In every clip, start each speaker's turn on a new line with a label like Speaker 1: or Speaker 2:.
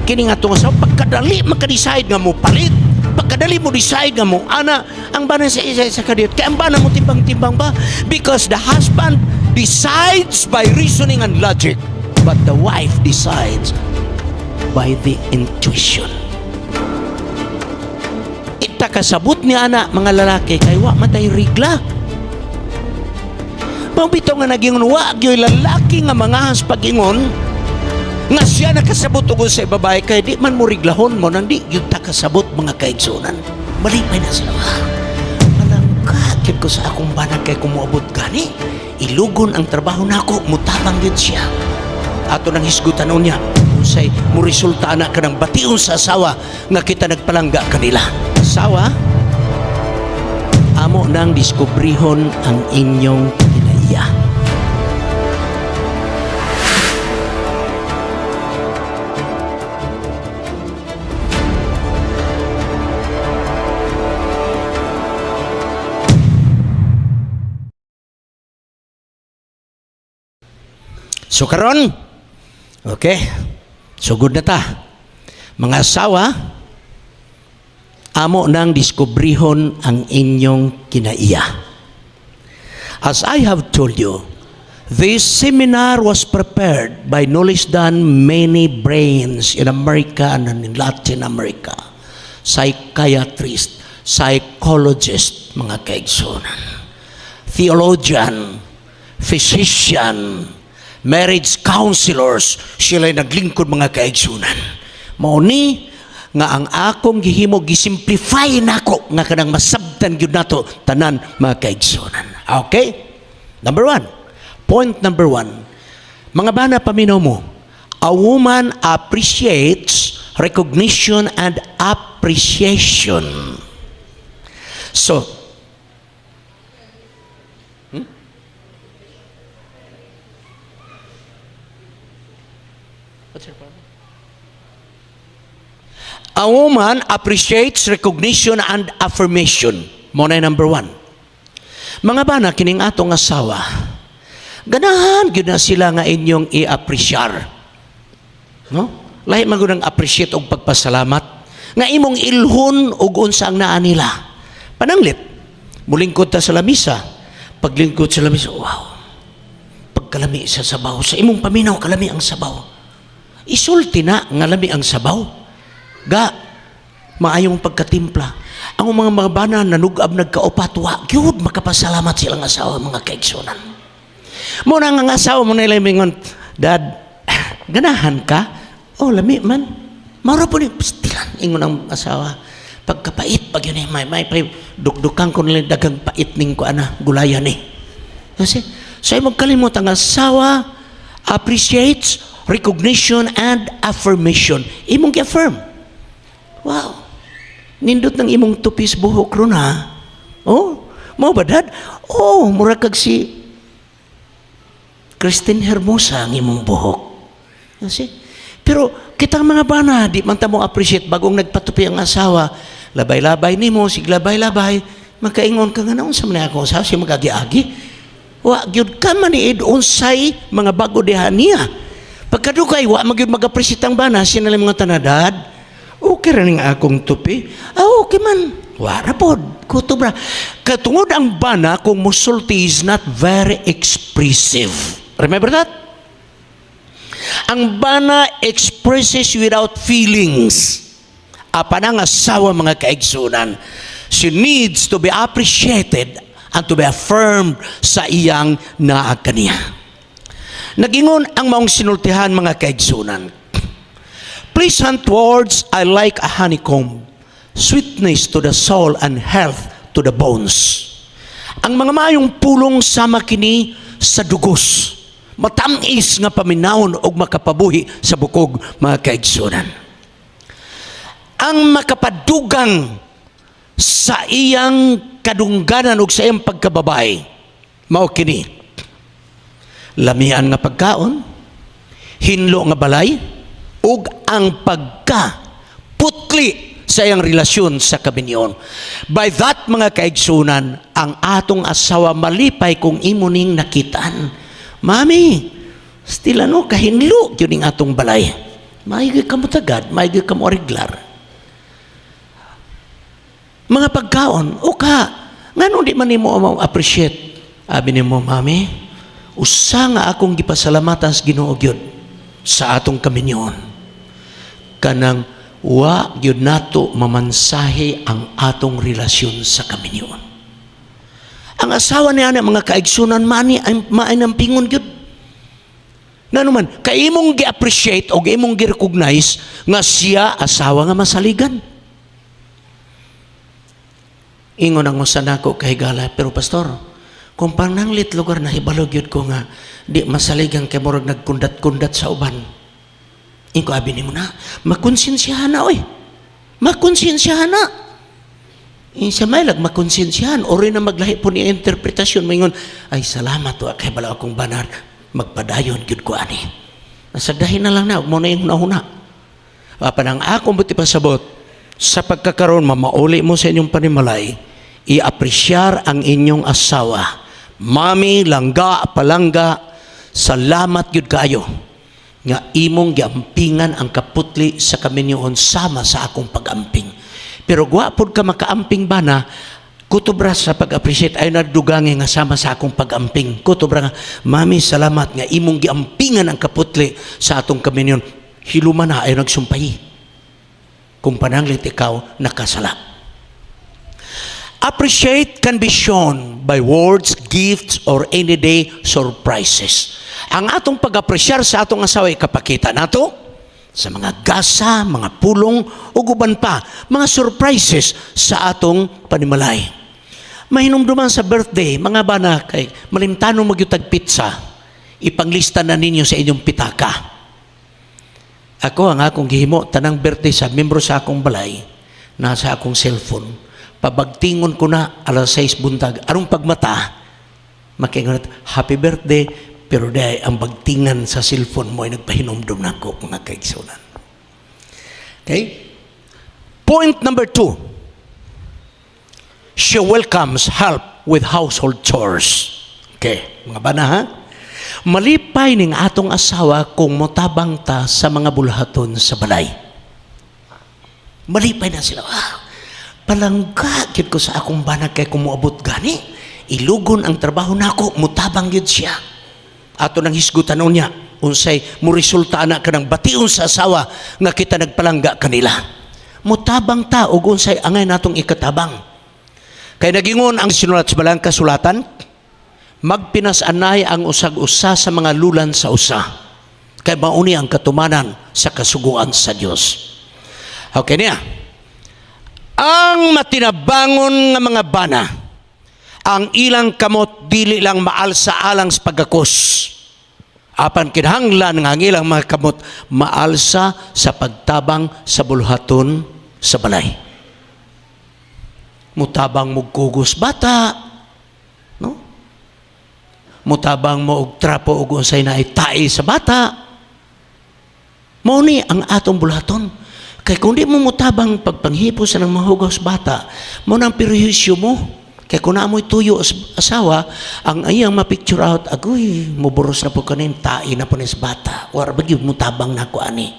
Speaker 1: Kining atong asawa pagkadali maka-decide nga mo palit, pagkadali mo decide nga mo ana ang bana sa isa sa kadiyot. Kay ang bana mo timbang-timbang ba? Because the husband decides by reasoning and logic, but the wife decides by the intuition. Ita kasabot ni ana mga lalaki kay wa matay rigla. Mao bitaw nga naging wa gyoy lalaki nga mangahas pag-ingon nga siya nakasabot og sa babae kay di man mo riglahon mo nang di gyud ta kasabot, mga kaigsunan. Malipay na sila. Malangka gyud ko sa akong banag kay kung moabot gani ilugon ang trabaho nako, mutabang gyud siya. Ato nang hisgutan unya unsay mo resulta ana kanang bation sa asawa nga kita nagpalangga kanila. Asawa, amo nang diskubrihon ang inyong kinaiya. So karon, okay, sugod na ta. Mga asawa, amo nang diskubrihon ang inyong kinaiya. As I have told you, this seminar was prepared by no less than many brains in America and in Latin America. Psychiatrist, psychologist, mga kaigsunan, theologian, physician, marriage counselors, sila'y naglingkod, mga kaigsunan. Mao ni nga ang akong gihimo, gisimplify nako nga kanang masabtan gyud nato tanan, mga kaigsunan. Okay? Number one. Point number one. Mga bana, paminaw mo. A woman appreciates recognition and appreciation. So, What's your problem? A woman appreciates recognition and affirmation. Mao na number one. Mga bana, kining atong asawa, ganahan gyud na sila nga inyong i-appreciar. No? Lahi man gud ang appreciate og pagpasalamat nga imong ilhon og unsa ang naa nila. Pananglit, mulingkod ta sa lamisa. Paglingkod sa lamisa, wow. Pagkalami sa sabaw, sa imong paminaw, kalami ang sabaw. Isulti na nga lami ang sabaw. Ga, maayong pagkatimpla. Ang mga bana nanugab, nagkaupat, wa gyud makapasalamat silang asawa, mga kaigsunan. Mao na nga ang asawa mo nila mingon, "Dad, ganahan ka? Oh, lami man." Maro po ni, "Pastilan," ingon ang asawa. "Pagkapait, pag yun eh, may dukdukan ko nila dagang pait ning ko ana, gulayan eh." Kasi, so ay magkalimot ang asawa appreciates recognition and affirmation. Imong gi-affirm. "Wow. Nindot ng imong tupis buhok ron ha. Oh, mao ba, Dad? Oh, mura kag si Kristine Hermosa ang imong buhok." Kasi, pero kitang mga bana, di man ta mo appreciate bagong nagpatupi ang asawa, labay-labay nimo, sig labay-labay, makaingon ka nga naon sa man akong asawa, siya magagi-agi. Wa gyud ka maniid unsay mga bago diha niya. Pagkadugay, wa magyud mag-appreciate ang bana, siya na lang mga tanadad. "Okay ra ning akong tupi." "Ah, okay man." Wa ra pod. Kutob ra. Katungod ang bana kung musulti is not very expressive. Remember that? Ang bana expresses without feelings. Apan ang asawa, mga kaigsunan, she needs to be appreciated and to be affirmed sa iyang naa kaniya. Nagingon ang maong sinultihan, mga kaigsunan. "Pleasant words are like a honeycomb, sweetness to the soul and health to the bones." Ang mga maayong pulong sama kini sa dugos. Matamis nga paminawon og makapabuhi sa bukog, mga kaigsunan. Ang makapadugang sa iyang kadungganan ug sa iyang pagkababae mao kini: lamian nga pagkaon, hinlo nga balay, ug ang pagka putli sa iyang relasyon sa kaminyoon. By that, mga kaigsunan, ang atong asawa malipay kung imo ning nakitaan. "Mami, still ano, kahinlo yun ang atong balay. Maayo ka mo tagad, maayo ka mo ariglar. Mga pagkaon, o ka, ngano di man nimo ma-appreciate? Abi nimo, "Mami, usa nga akong gipasalamatan sa Ginoo gyud sa atong kaminyoon. Kanang wa gyud nato mamansahe ang atong relasyon sa kaminyoon." Ang asawa niya na, mga kaigsunan, mani ay maay ng pingon gyud. Ngano man, kay imong gi-appreciate o imong gi-recognize nga siya asawa nga masaligan. Ingon ang usa nako kahigala, "Pero pastor, kung pananglit lugar na hibalo gyud ko nga di masaligan kay murag nagkundat-kundat sa uban." Ingon ko, "Abi nimo na, makonsensyahan na oy. Makonsensyahan na." Siya may lag makonsensyahan o rin na maglahi po niya interpretasyon, moingon, "Ay, salamat wa kay bala akong banar, magpadayon gyud ko ani." Nasagdahin na lang na, mo na yung hunahuna. Apan ang akong buti pasabot, sa pagkakaroon, mamauli mo sa inyong panimalay, i-apresyar ang inyong asawa. "Mami, langga, palangga, salamat gyud kaayo nga imong giampingan ang kaputli sa kaminyoon sama sa akong pag-amping." Pero gwa pod ka makaamping, bana, kutubra sa pag-appreciate ay nagdugangi nga sama sa akong pag-amping. Kutubra nga, "Mami, salamat nga imong giampingan ang kaputli sa atong kaminyoon." Hiluma na ay nagsumpay. Kung pananglit ikaw nakasala. Appreciate can be shown by words, gifts, or any day surprises. Ang atong pag-apresyar sa atong asawa ikapakita nato sa mga gasa, mga pulong, ug uban pa, mga surprises sa atong panimalay. Mahinumduman sa birthday, mga bana, kay malimtano magyutag pizza, ipanglista na ninyo sa inyong pitaka. Ako, ang akong gihimo, tanang birthday sa membro sa akong balay, nasa akong cellphone, pabagtingon ko na alas 6 buntag. Anong pagmata, makingon, "Happy birthday," pero dahil ang bagtingan sa cellphone mo ay nagpahinumdum na ako, mga kaigsunan. Okay? Point number 2. She welcomes help with household chores. Okay, mga bana ha? Malipay ning atong asawa kung motabang ta sa mga bulhaton sa balay. Malipay na sila. "Ah, palangga gyud ko sa akong bana kay kung moabot gani, ilugon ang trabaho nako, mutabang gyud siya." Ato nang hisgutan niya, unsay mo resulta ana kanang bation sa asawa nga kita nagpalangga kanila. Mutabang ta og unsay angay natong ikatabang. Kay nagingon ang sinulat sa balang kasulatan, magpinas-anay ang usag-usa sa mga lulan sa usa. Kay mauni ang katumanan sa kasuguan sa Dios. Okay niya. Ang matinabangon nga mga bana, ang ilang kamot dili lang maalsa alang sa pagakos. Apan kinahanglan nga ang ilang mga kamot maalsa sa pagtabang sa bulhaton sa balay. Mutabang mo kugos bata, no? Mutabang mo og trapo og unsay na itai sa bata. Mao ni ang atong bulhaton. Kay kung di mo mutabang pagpanghipo sa nang mahugaw sa bata, mo nang perwisyo mo. Kay kung naamoy tuyo sa asawa, ang iyang ma-picture out, "Agoy, muburos na po kanin, tai na po ni sa bata. Wara ba gyud mutabang na ko ani?"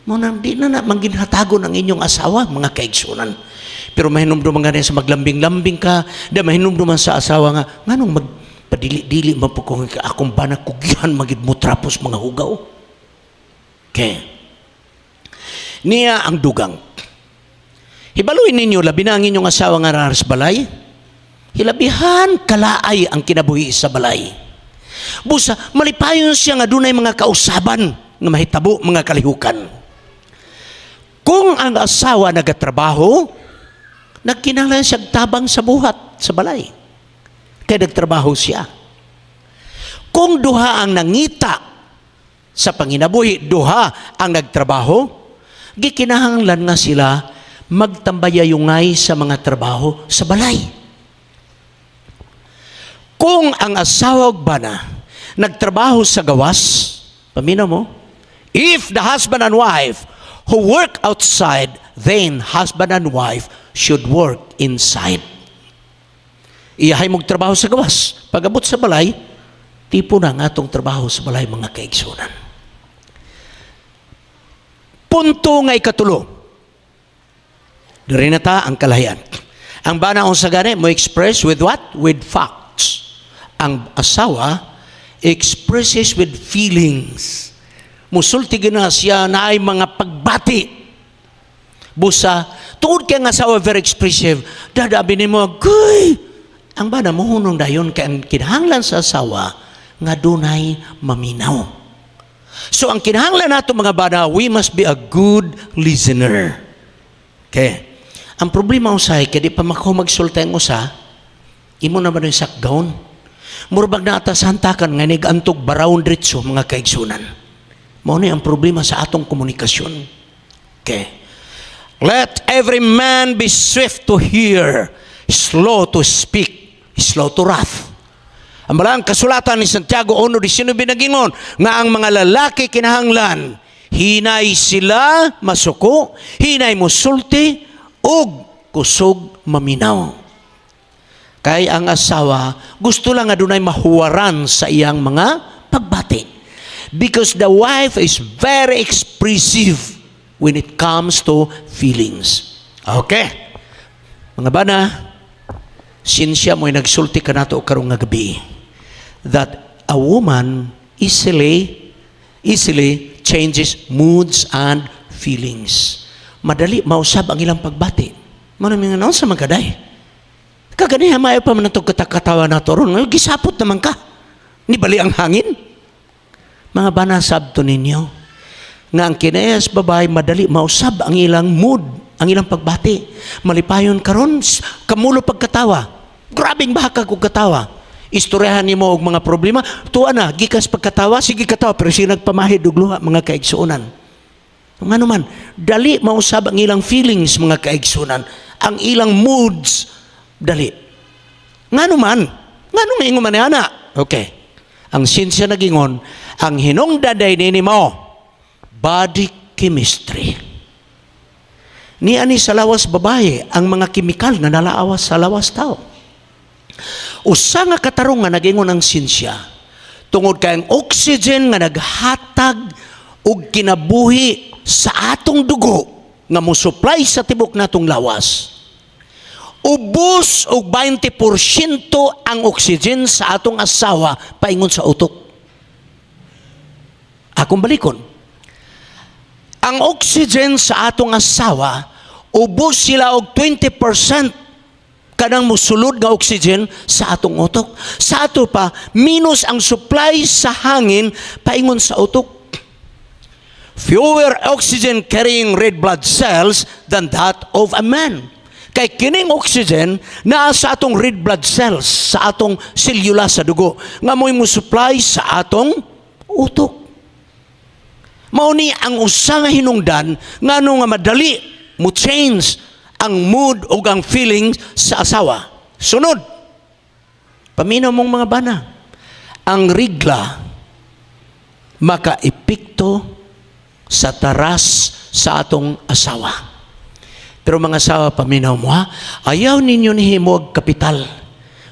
Speaker 1: Mo nang di na na mangginhatagon ang inyong asawa, mga kaigsunan. Pero mahinumduman nga sa maglambing-lambing ka, di mahinumduman sa asawa nga, nganong magpadili-dili man po kung akong bana kugihan magid mo trapos mga hugaw. Okay. Niya ang dugang. Hibaluin ninyo, labi na ang inyong asawa nga raras balay. Hilabihan kalaay ang kinabuhi sa balay. Busa, malipayon siya nga dunay mga kausaban nga mahitabo mga kalihukan. Kung ang asawa nagatrabaho, nagkinahanglan siya tabang sa buhat sa balay. Kaya nagtrabaho siya. Kung duha ang nangita sa panginabuhi, duha ang nagtrabaho, gikinahanglan nga sila magtambayayungay sa mga trabaho sa balay. Kung ang asawa ug bana nagtrabaho sa gawas, paminaw mo, if the husband and wife who work outside, then husband and wife should work inside. Iyahay mong trabaho sa gawas. Pag-abot sa balay, tipo na ang atong trabaho sa balay, mga kaigsunan. Punto nga ikatulo. Diri na ta ang kalahian. Ang bana unsa gani mo express with what? With facts. Ang asawa expresses with feelings. Musulti gina siya na ay mga pagbati. Busa, tungod kay ang asawa very expressive, dadabi nimo, "Guy!" Ang bana mohunong dayon kay ang kinahanglan sa asawa nga dunay maminaw. So ang kinahanglan nato, mga bana, we must be a good listener. Okay. Ang problema usahay, kay di pa mako magsulti ang usa, imo na ba yung sakgaon? Murabag na ata sa hantakan nga nigantog barawon diretso, mga kaigsunan. Mao ni ang problema sa atong komunikasyon. Okay. Let every man be swift to hear, slow to speak, slow to wrath. Ang balang kasulatan ni Santiago 1:19 nagingon nga ang mga lalaki kinahanglan hinay sila masuko, hinay musulti ug kusog maminaw. Kay ang asawa gusto lang nga dunay mahuwaran sa iyang mga pagbati. Because the wife is very expressive when it comes to feelings. Okay. Mga bana, sinsya mo'y nagsulti kanato karong nga gabi that a woman easily easily changes moods and feelings. Madali mausab ang ilang pagbati. Mao na mga sa magkaday. Kaganiha maayo pa man natog katakatawa nato ron. Ngayon, gisapot naman ka. Nibali ang hangin. Mga bana, sabto ninyo nga ang kinayas babae madali mausab ang ilang mood, ang ilang pagbati. Malipayon karon, kamulo pagkatawa. Grabing baka kog katawa. Istoryahan nimo og mga problema, tuwa na gikas pagkatawa, sige katawa, pero sige nagpamahid og luha, mga kaigsuonan. Ngano man, dali mausab ang ilang feelings, mga kaigsunan, ang ilang moods, dali. Ngano man, ngano nga ingon man ni ana? Okay. Ang sinsya nagingon, ang hinungdan day nini mo, body chemistry. Ni ani sa lawas babae, ang mga kemikal nga nalaawas sa lawas tao. Usa nga katarungan nagingon ang sinsya, tungod kay ang oxygen nga naghatag og kinabuhi sa atong dugo nga mo-supply sa tibok natong lawas. Ubos og 20% ang oxygen sa atong asawa paingon sa utok. Akong balikon. Ang oxygen sa atong asawa, ubos sila og 20% kanang musulod nga oxygen sa atong utok. Sa ato pa, minus ang supply sa hangin paingon sa utok. Fewer oxygen carrying red blood cells than that of a man. Kay kining oxygen naa sa atong red blood cells, sa atong selula sa dugo, nga mo'y mo supply sa atong utok. Mao ni ang usa nga hinungdan ngano nga madali mo change ang mood o ang feelings sa asawa. Sunod, paminaw mong mga bana, ang rigla makaepekto sa taras sa atong asawa. Pero mga asawa, paminaw mo ha, ayaw ninyo nihimo og kapital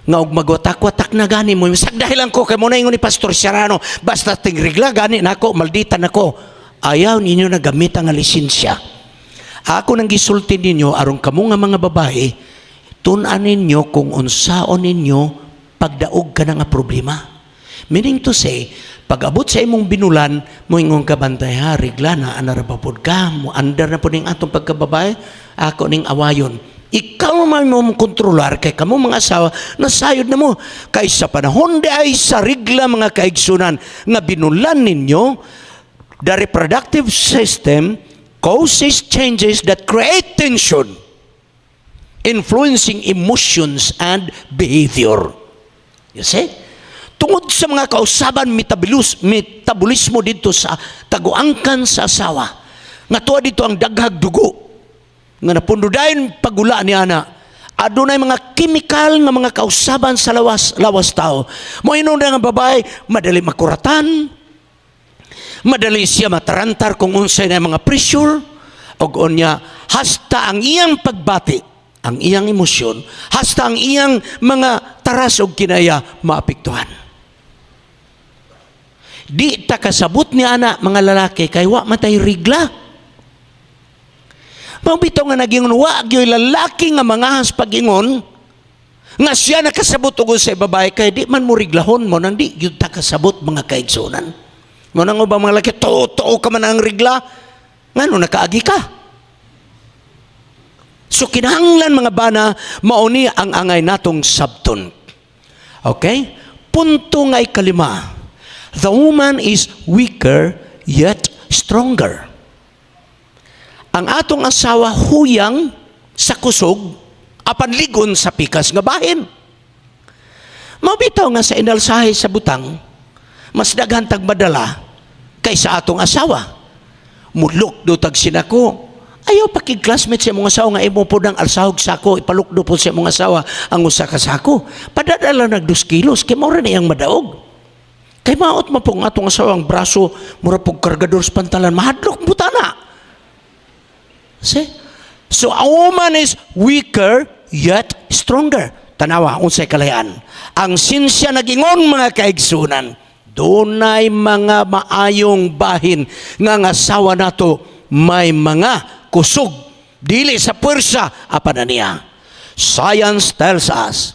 Speaker 1: nga og magwatak-watak na gani mo. Sagdahilan ko kay mo na ingon ni Pastor Serrano, basta tingrigla gani nako, maldita nako. Ayaw ninyo na gamit ang lisensya. Ako nang gisulti ninyo aron kamo nga mga babae, tun-an ninyo kung unsaon ninyo pagdaog ka na nga problema. Meaning to say, pag abot sa imong binulan, moingon ka, "Bantay ha, rigla na, anara pa pod ka, mo andar na po ning atong pagkababae, ako ning awayon." Ikaw man mo kontrolar kay kamo mga asawa, nasayod na mo. Kay sa panahon di ay sa rigla, mga kaigsunan, nga binulan ninyo, the reproductive system causes changes that create tension, influencing emotions and behavior. You see? Tungod sa mga kausaban metabolismo dito sa taguangkan sa asawa, nga tuwa dito ang daghag dugo, nga napundo dayon pagula ni ana, adunay mga chemical nga mga kausaban sa lawas lawas tao. Mo na nga babae, madali makuratan, madali siya matarantar kung unsay na mga pressure, og unya hasta ang iyang pagbati, ang iyang emosyon, hasta ang iyang mga taras og kinaya maapektuhan. Di ta kasabot ni ana, mga lalaki, kay wa matay rigla. Mao bitaw nga nagingon, wa gyoy lalaki nga mangahas pag-ingon nga siya nakasabot og sa babae, kay di man mo riglahon mo nang di gyud ta kasabot, mga kaigsunan. Mo nang ubang mga laki, totoo ka man ang rigla, ngano nakaagi ka? So kinahanglan, mga bana, mauni ang angay natong sabton. Okay? Punto nga ikalima. The woman is weaker yet stronger. Ang atong asawa huyang sa kusog apan ligon sa pikas nga bahin. Mao bitaw nga sa inalsahe sa butang, mas daghan tag madala kaysa atong asawa. Mulukdo tag sinako. Ayaw pakig-classmate sa imong asawa nga imo po ng alsahog sako, ipalukdo po sa imong asawa ang usa ka sako. Padadala nag 2 kilos, kay mao ra na iyang madaog. Kay maot man pong atong asawa, ang braso, mura pong kargador sa pantalan, mahadlok mo tana. See? So a woman is weaker yet stronger. Tanawa, unsay kalayan. Ang sinsya nagingon, mga kaigsunan, dunay mga maayong bahin nga ang asawa nato may mga kusog dili sa puwersa apan na niya. Science tells us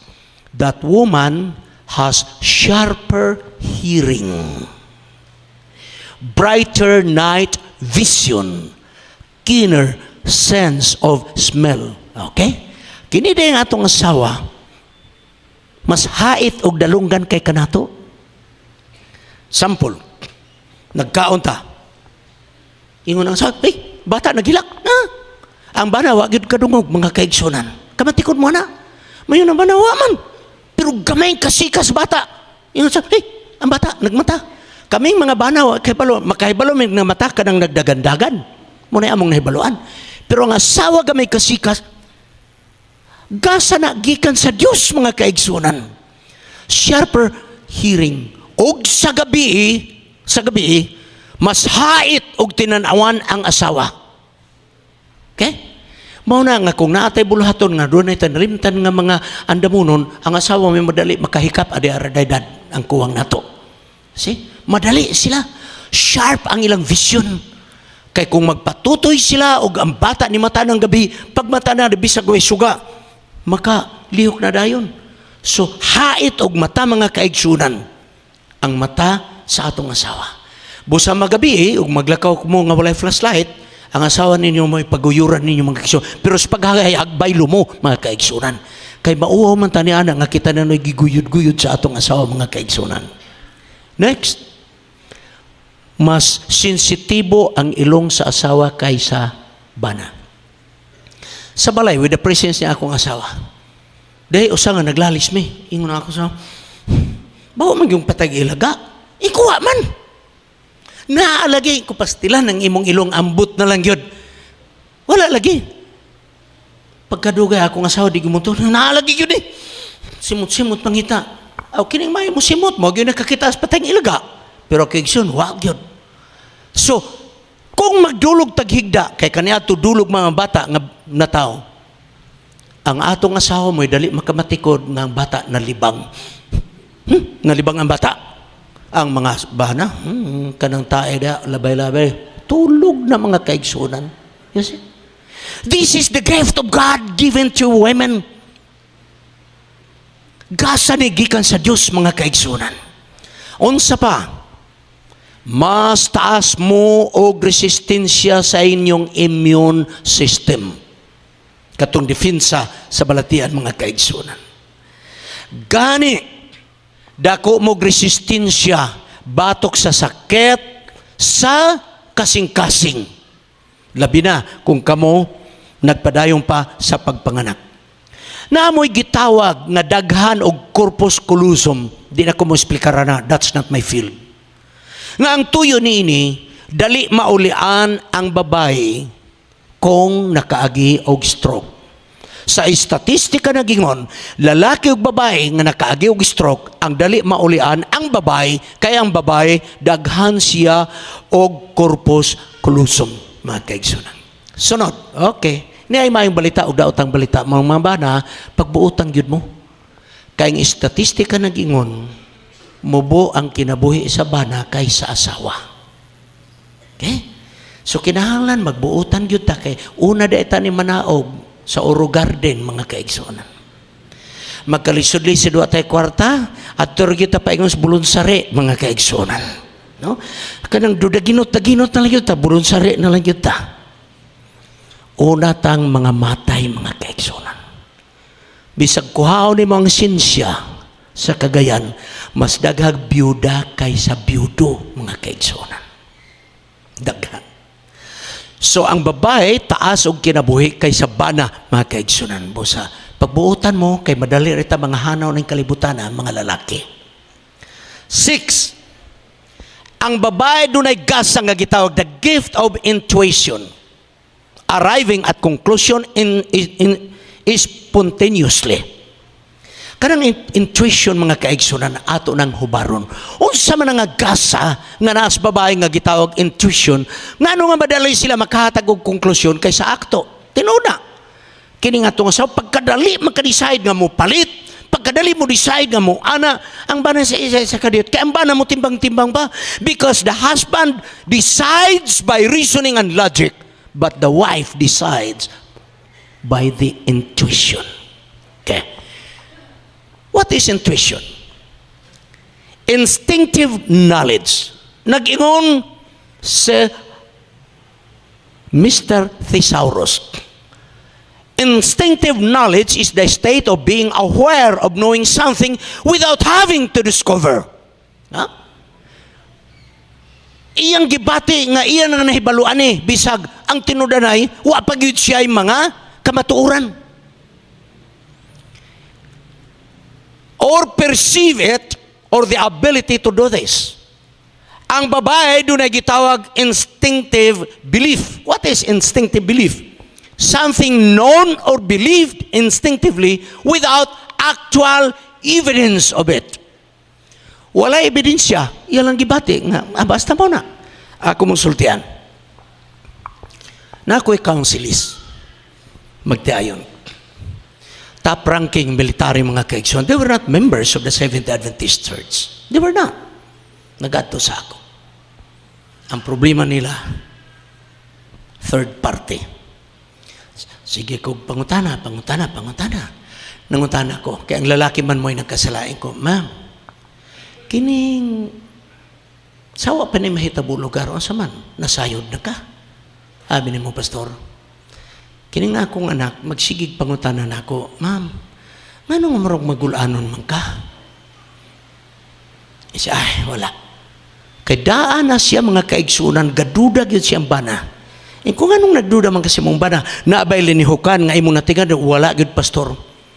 Speaker 1: that woman has sharper hearing, brighter night vision, keener sense of smell. Okay? Kini din ang atong asawa, mas hait og dalunggan kay kanato. Sample, nagkaon ta. Ingon ang asawa, "Hey, bata naghilak." Ah. Ang bana, wa gyud kadungog, mga kaigsunan. Kamatikod mo na. Mayon ang bana, wa man. Pero gamay kasikas bata. Ingon sa, "Hey, ang bata, nagmata." Kaming mga bana, wa kay balo, makahibalo mig nga mata kanang nagdagandagan. Muna among nahibaluan. Pero ang asawa gamay kasikas, gasa na gikan sa Dios, mga kaigsunan. Sharper hearing. Og sa gabi, mas hait og tinanawan ang asawa. Okay? Mao na nga kung naatay buluhaton nga dunay tanalimtan nga mga andamunon, ang asawa may madali makahikap adi aradaydad ang kuwang nato. See? Madali sila. Sharp ang ilang vision. Kay kung magpatutoy sila og ang bata ni mata ng gabi, pag mata na bisag way suga, maka lihok na dayon. So hait og mata, mga kaigsunan, ang mata sa atong asawa. Busa magabi eh, ug maglakaw mo nga walay flashlight, ang asawa ninyo mo'y paguyuran ninyo, mga kaigsunan. Pero sa paghahayag, baylo mo, mga kaigsunan. Kay mauwaw man tani ana nga kita na giguyod-guyod sa atong asawa, mga kaigsunan. Next, mas sensitibo ang ilong sa asawa kaysa bana. Sa balay, with the presence niya akong asawa. Dahil usa nga naglalis mi. Ingon ako sa, "Bawa man yung patag ilaga." Ikuha man. Naalagi ko pastilan ng imong ilong, ambot na lang yun. Wala lagi. Pagkadugay akong asawa di gumunto, naalagi yun eh. Simot-simot pangita. Aw kining may mo simot mo gyud nakakita sa patay ilaga. Pero kay igsoon, wa gyud. So, kung magdulog taghigda kay kaniadto dulog mga bata nga na tao, ang atong asawa mo'y dali makamatikod nga ang bata nalibang. Nalibang ang bata. Ang mga bana, kanang tae da, labay-labay, tulog na, mga kaigsunan. You see? This is the gift of God given to women. Gasa ni gikan sa Dios, mga kaigsunan. Unsa pa? Mas taas mo og resistensya sa inyong immune system. Katong depensa sa balatian, mga kaigsunan. Gani, dako mo resistensya batok sa sakit sa kasing-kasing. Labi na kung kamo nagpadayon pa sa pagpanganak. Naamoy gitawag nga daghan og corpus callosum. Di na ko mo eksplikara na, that's not my field. Nga ang tuyo niini, dali maulian ang babae kung nakaagi og stroke. Sa estatistika nagingon, lalaki ug babae nga nakaagi og stroke, ang dali maulian ang babae, kay ang babae daghan siya og corpus callosum, mga kaigsunan. Sunod, okay. Ni ay maayong balita ug daotang balita, mga bana, pagbuotang gyud mo. Kay ang estatistika nagingon, mubo ang kinabuhi sa bana kaysa asawa. Okay? So kinahanglan magbuotan gyud ta kay una da ta ni manaog sa Oro Garden, mga kaigsuonan. Magkalisod-lisod, wa tay kwarta, at gyud ta paingon sa Bulonsari, mga kaigsuonan. No? Kanang dudaginot daginot na lang gyud ta, Bulonsari na lang gyud ta. Una tang mga matay, mga kaigsuonan. Bisag kuhaon ni ang siyensya sa Cagayan, mas daghag byuda kaysa byudo, mga kaigsuonan. Daghan. So ang babae taas og kinabuhi kaysa bana, mga kaigsuonan. Busa pagbuotan mo kay madali rita mga hanaw ng kalibutan ang mga lalaki. Six, ang babae dunay gasa nga gitawag the gift of intuition. Arriving at conclusion in spontaneously. Kanang intuition, mga kaigsunan, ato nang hubaron. Unsa man nga gasa nga naa sa babae nga gitawag intuition, ngano nga madali sila makahatag og konklusyon kaysa akto? Tinuod. Kini nga atong asawa, pagkadali maka-decide nga mo palit, pagkadali mo decide nga mo ana, ang bana sa isa sa kadiyot. Kay ang bana mo timbang-timbang ba? Because the husband decides by reasoning and logic, but the wife decides by the intuition. Okay. What is intuition? Instinctive knowledge. Nag-ingon si Mr. Thesaurus. Instinctive knowledge is the state of being aware of knowing something without having to discover. Ha? Iyang gibati nga iya nga nahibaluan eh, bisag ang tinudanay, wa pa gyud siya mga kamatuoran. Or perceive it or the ability to do this. Ang babae dunay gitawag instinctive belief. What is instinctive belief? Something known or believed instinctively without actual evidence of it. Wala ebidensya, iya lang gibati nga ah, basta mo na. Ako mong sultian. Na ako'y counselist. Magtiayon. Top ranking military, mga kaigsoon. They were not members of the Seventh Adventist Church. They were not. Nagadto sa ako. Ang problema nila, third party. Sige ko, pangutana, pangutana, pangutana. Nangutana ko. Kaya ang lalaki man mo'y nagkasalain ko, "Ma'am, kining sawa pa ni mahitabo lugar, unsa man, nasayod na ka?" Abi nimo, "Pastor, kining akong anak, magsigig pangutana nako, 'Ma'am, ngano nga murag magulanon man ka?'" Siya, "Ay, wala." Kay daan na siya, mga kaigsunan, gaduda gyud siyang bana. Eh, kung anong nagduda man kasi mong bana, naabay linihukan nga imong natingan? "Wala gyud, Pastor.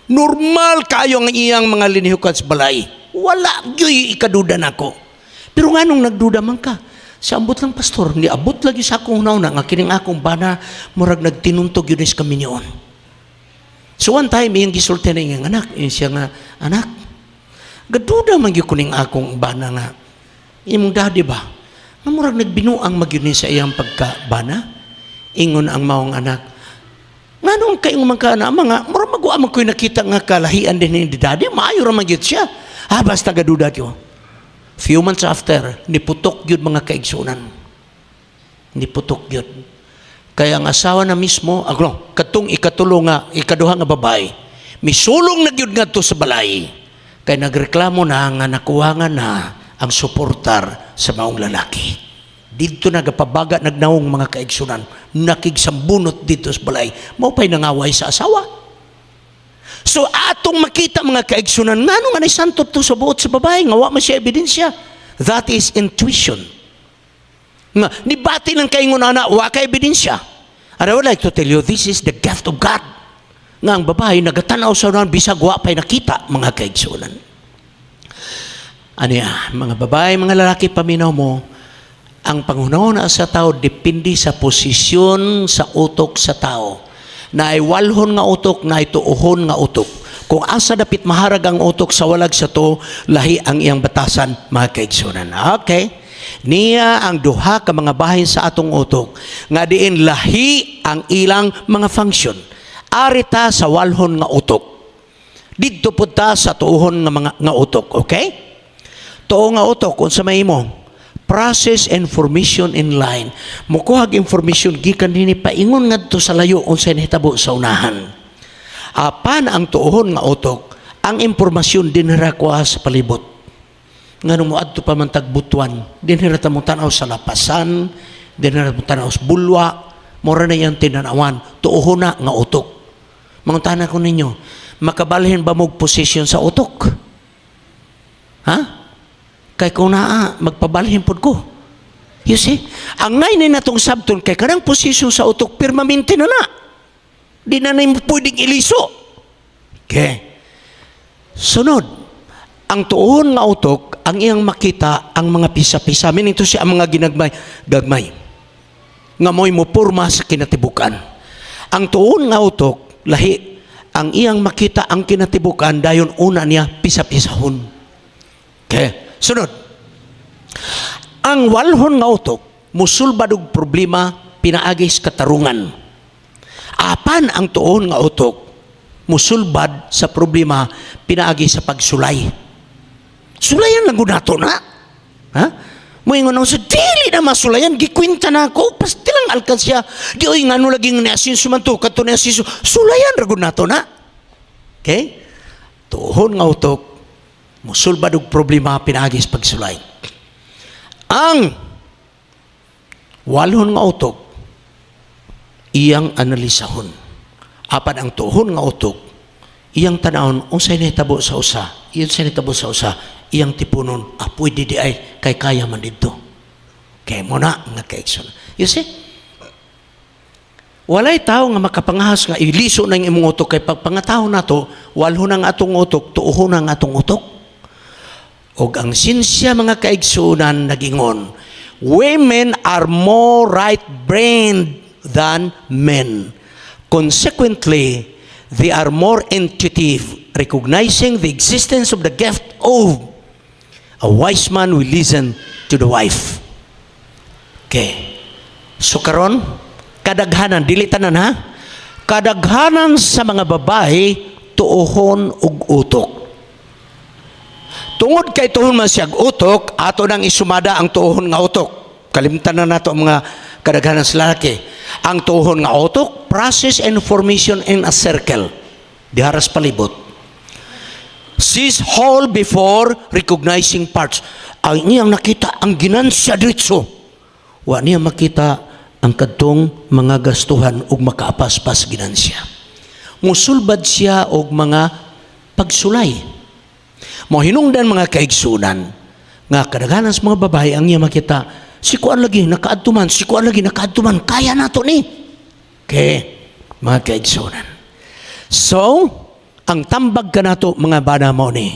Speaker 1: Normal kayo ang iyang mga linihukan sa balay. Wala gyud ikaduda nako." "Pero nganong nagduda man ka?" "Sa ambot lang, Pastor, niabot lagi sa akong hunahuna nga kining akong bana murag nagtinuntog yun is kami niyon." So one time, iyang gisulti na iyang anak, iyang siya nga, "Anak, gaduda man gyud kuning akong bana nga imong daddy ba? Nga murag nagbinuang magyud ni sa iyang pagkabana." Ingon ang maong anak, "Nganong kayong man ka na mga murag maguwa man ko'y nakita nga kalahian din ni daddy, maayo ra man gyud siya. Ah, basta gaduda gyud." Few months after, niputok gyud, mga kaigsunan. Niputok gyud. Kaya ang asawa na mismo, agno, katong ikatulo nga, ikaduha nga babae, misulong na gyud ngadto sa balay. Kay nagreklamo na nga nakuha nga na ang suportar sa maong lalaki. Dito nagapabaga nagnaong, mga kaigsunan, nakigsambunot dito sa balay. Mao pa'y nangaway sa asawa. So atong makita, mga kaigsunan, ngano nga santot to sa buot sa babae, nga wa man siya ebidensya? That is intuition. Nga, nibati ng kaingon ana, wa ka ebidensya. And I would like to tell you, this is the gift of God. Nga ang babae, nagatanaw sa unan, bisag wa pa'y nakita, mga kaigsunan. Ano ya, mga babae, mga lalaki, paminaw mo, ang panghunahuna sa tao depende sa posisyon sa utok sa tao. Naay walhon nga utok, naay tuohon nga utok. Kung asa dapit maharag ang utok sa walag sa to, lahi ang iyang batasan, mga kaigsunan. Okay? Niya ang duha ka mga bahin sa atong utok nga diin lahi ang ilang mga function. Arita sa walhon nga utok. Didto pud ta sa tuohon nga mga nga utok, okay? Tuo nga utok, unsa may imo? Process information in line. Mukuhag information gikan dinhi paingon ngadto sa layo unsay nahitabo sa unahan. Apan ang tuohon nga utok, ang impormasyon dinhi ra kuha sa palibot. Ngano moadto pa man tag Butuan, dinhi ra ta mo tan-aw sa lapasan, dinhi ra mo tan-aw sa bulwa, mura na iyang tinanawan, tuohon na nga utok. Mangutana ko ninyo, makabalhin ba mo'g posisyon sa utok? Ha? Kay kung naa, magpabalhin pod ko. You see? Ang ngay ni natong sabton, kay kanang posisyon sa utok, permanente na na. Di na na pwedeng iliso. Okay. Sunod, ang tuon nga utok, ang iyang makita ang mga pisa-pisa. Meaning to siya ang mga ginagmay, gagmay. Nga mo'y mupurma sa kinatibukan. Ang tuon nga utok, lahi, ang iyang makita ang kinatibukan, dayon una niya pisa-pisahon. Okay. Sunod. Ang walhon nga utok, musulbad og problema pinaagi sa katarungan. Apan ang tuon nga utok, musulbad sa problema pinaagi sa pagsulay. Sulayan lang gud nato na. Ha? Moingon ako sa dili na masulayan, gikwenta na ako, pastilang alkansya. Di oy ngano lagi nga ni-asinso man to, kadto ni asinso, sulayan ra gud nato na. Okay? Tuohon nga utok, musulbad og problema pinaagi sa pagsulay. Ang walhon nga utok, iyang analisahon. Apan ang tuohon nga utok, iyang tanawon unsay nahitabo sa usa, iyon say nahitabo sa usa, iyang tipunon, ah, pwede di ay kay kaya man didto. Kay mao na nga kaigsoon. You see? Walay tao nga makapangahas nga iliso na ang imong utok kay pag pangatawo nato, walhon ang atong utok, tuohon ang atong utok. Og ang sinsya, mga kaigsunan, nagingon, women are more right-brained than men. Consequently, they are more intuitive, recognizing the existence of the gift of a wise man will listen to the wife. Okay. So karon, kadaghanan, dili tanan ha, kadaghanan sa mga babae tuohon og utok. Tungod kay tuohon man siyag utok, ato nang isumada ang tuohon nga utok. Kalimtan na nato ang mga kadaghanan sa lalaki. Ang tuohon nga utok, process information in a circle. Diharas palibot. Sees whole before recognizing parts. Ang iyang nakita, ang ginansya diretso. Wa niya makita ang kadtong mga gastuhan ug makaapas pa sa ginansya. Musulbad siya og mga pagsulay. Mo hinungdan, mga kaigsunan, nga kadaghanan sa mga babae ang iya makita, si kuan lagi nakaadto man, si kuan lagi nakaadto man, kaya nato ni. Okay, mga kaigsunan. So, ang tambag kanato, mga bana, mao ni,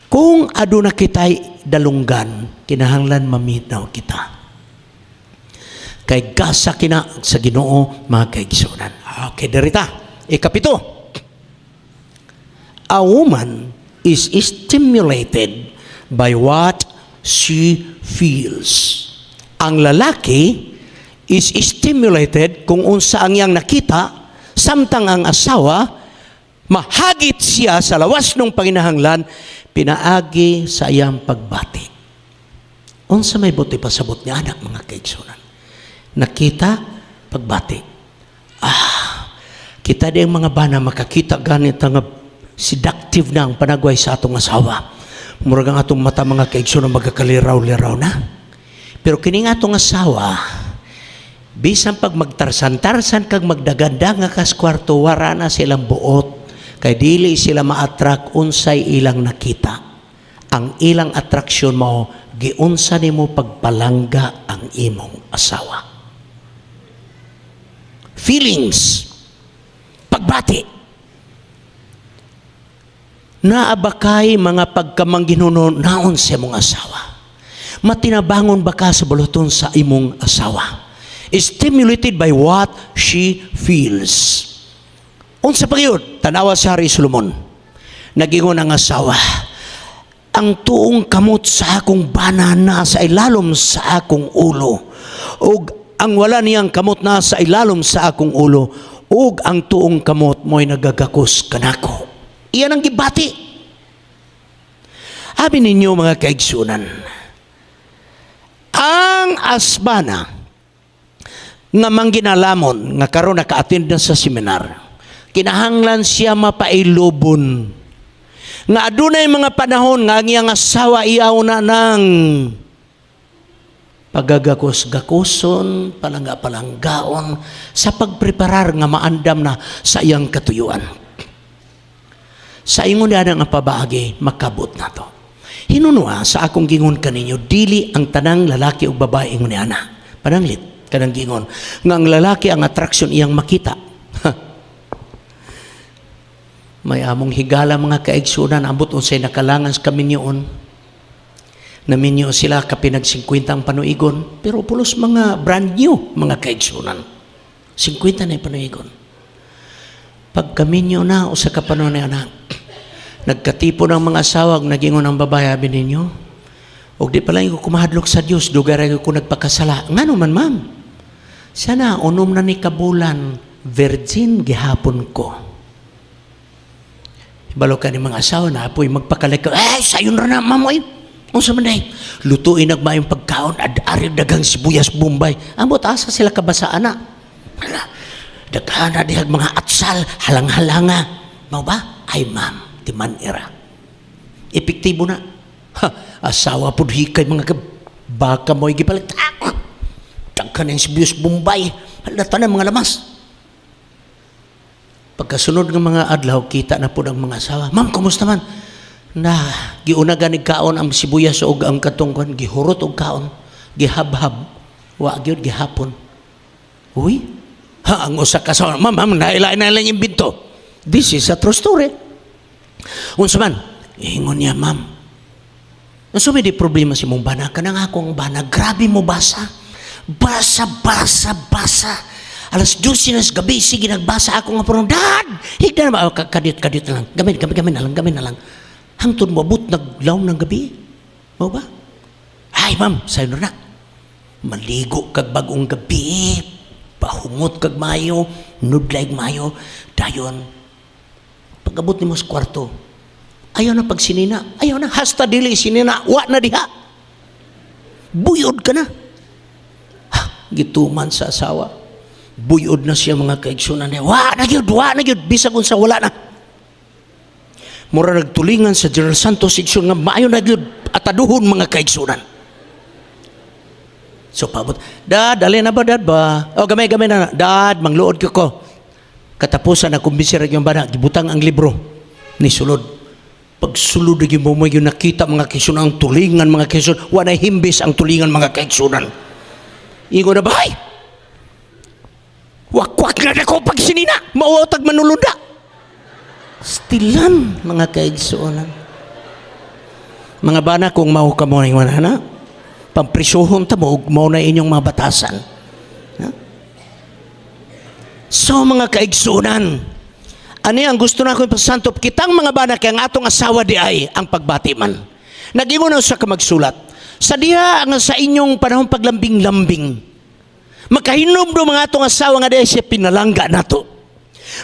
Speaker 1: kung aduna kitay dalunggan, kinahanglan maminaw kita. Kay gasa kina sa Ginoo, mga kaigsunan. Okay, dirita. Ikapito. A woman is stimulated by what she feels. Ang lalaki is stimulated kung unsa ang iyang nakita, samtang ang asawa mahagit siya sa lawas ng panginahanglan pinaagi sa iyang pagbati. Unsa may buot ipasabot niya anak, mga kaigsunan? Nakita, pagbati. Ah, kita di ang mga bana makakita ganit nga seductive na ang panagway sa atong asawa. Murag ang atong mata, mga kaigsunan, magkakaliraw-liraw na. Pero kini nga atong asawa, bisan pag magtarsan-tarsan kag magdaganda nga kas kwarto, wara na silang buot kay dili sila ma-attract unsay ilang nakita. Ang ilang attraction mao giunsa nimo pagpalangga ang imong asawa. Feelings, pagbati. Naa ba kay mga pagkamangginuno naon sa imong asawa? Matinabangon ba ka sa buluhaton sa imong asawa? Stimulated by what she feels. Unsa pa gyud? Tanawa sa Hari Solomon. Nagingon ang asawa, "Ang tuong kamot sa akong bana na sa ilalom sa akong ulo. Ug ang wala niyang kamot na sa ilalom sa akong ulo, ug ang tuong kamot mo'y nagagakos kanako." Iyan ang gibati. Abi ninyo, mga kaigsunan, Ang asbana nga mangginalamon nga karon naka-attend na sa seminar, kinahanglan siya mapailubon nga adunay mga panahon nga ang iyang asawa iyaw na ng pagagakos-gakoson, palangga-palanggaon sa pagpreparar nga maandam na sa iyang katuyuan. Sa ingon na nga pabaagi, makabot na to. Hinunua sa akong gingon kaninyo, dili ang tanang lalaki ug babae ingon ni ana. Pananglit kanang gingon nga ang lalaki ang attraction iyang makita. May among higala, mga kaigsunan, ambot unsay nakalangan sa kaminyoon. Naminyo sila kapinag 50 ang panuigon, pero pulos mga brand new, mga kaigsunan. 50 na yung panuigon. Pagkaminyo na, usa ka panon ni anak, nagkatipo ng mga asawa, nagingon ang babae, "Abi ninyo, og di pala ko kumahadlok sa Dios, dugay ra ko nagpakasala." "Ngano man, ma'am?" "Sana 6 na ni kabulan, virgin gihapon ko." Balo ka ni mga asawa na apoy magpakalay ka, "Eh, sayon ra na, ma'am, oy. Unsa man day? Lutuin nagmayong pagkaon, ad-ari dagang sibuyas bombay." Ambot asa sila kabasaan na. Hala, daghana dihag mga atsal, halang-halanga. Mao ba? "Ay ma'am, timan ira. Epektibo na." Ha, asawa pud hikay mga baka mo gipalit. Ah, daghan ng sibuyas bombay. Hala, tanan mga lamas. Pagkasunod ng mga adlaw, kita na po ng mga asawa. "Ma'am, kumusta man?" "Na, giuna ganig kaon ang sibuyas og ang katungkon, gihurot og kaon, gihabhab, wa gyud gihapon." Uy, ha, ang usa ka asawa, "Ma'am, ma'am, naila na lang imbento." This is a true story. "Unsa man?" Ingon niya, "Ma'am, unsa may di problema si mong bana? Kanang akong bana, grabe mo basa. Basa, basa, basa. Alas 12 na sa gabi, sige nagbasa ako nga puro, Dad! Higda na ba? Oh, kadit, kadit na lang. Gamin, gamin, gamin na lang, gamin na lang. Hangtod mo abot, naglawom ng gabi. Mao ba? Ay, ma'am, sayo na. Maligo kag bagong gabi, pahumot kag mayo, nudlay mayo, dayon, pag-abot nimo sa kwarto, ayaw na pagsinina, ayaw na, hasta dili sinina, wa na diha. Buyod ka na." Ha, gituman sa asawa. Buyod na siya, mga kaigsunan niya. Wa na gyud, wa na gyud, bisag unsa wala na. Mura nagtulingan sa General Santos section nga maayo na gyud ataduhon, mga kaigsunan. So paabot, "Dad, dali na ba, Dad ba? O gamay gamay na, Dad, mangluod ko ko." Katapusan na kumbinsi ra yung bana, gibutang ang libro ni sulod. Pagsulod gyud mo yung nakita, mga kaigsunan, ang tulingan, mga kaigsunan, wala himbis ang tulingan, mga kaigsunan. Ingon na ba, "Ay, wakwak na ako pag sinina, mauotag manulunda." Stilan, mga kaigsunan. Mga bana, kung mao ka mo na na, pamprisuhon ta mo, ug mao na inyong mga batasan. Ha? So mga kaigsunan, ani ang gusto na ko ipasantop, kitang mga bana kay ang atong asawa di ay ang pagbati man. Nagingon na sa ka magsulat. Sa diha nga sa inyong panahon paglambing-lambing, makahinom do mga atong asawa nga di ay siya pinalangga nato.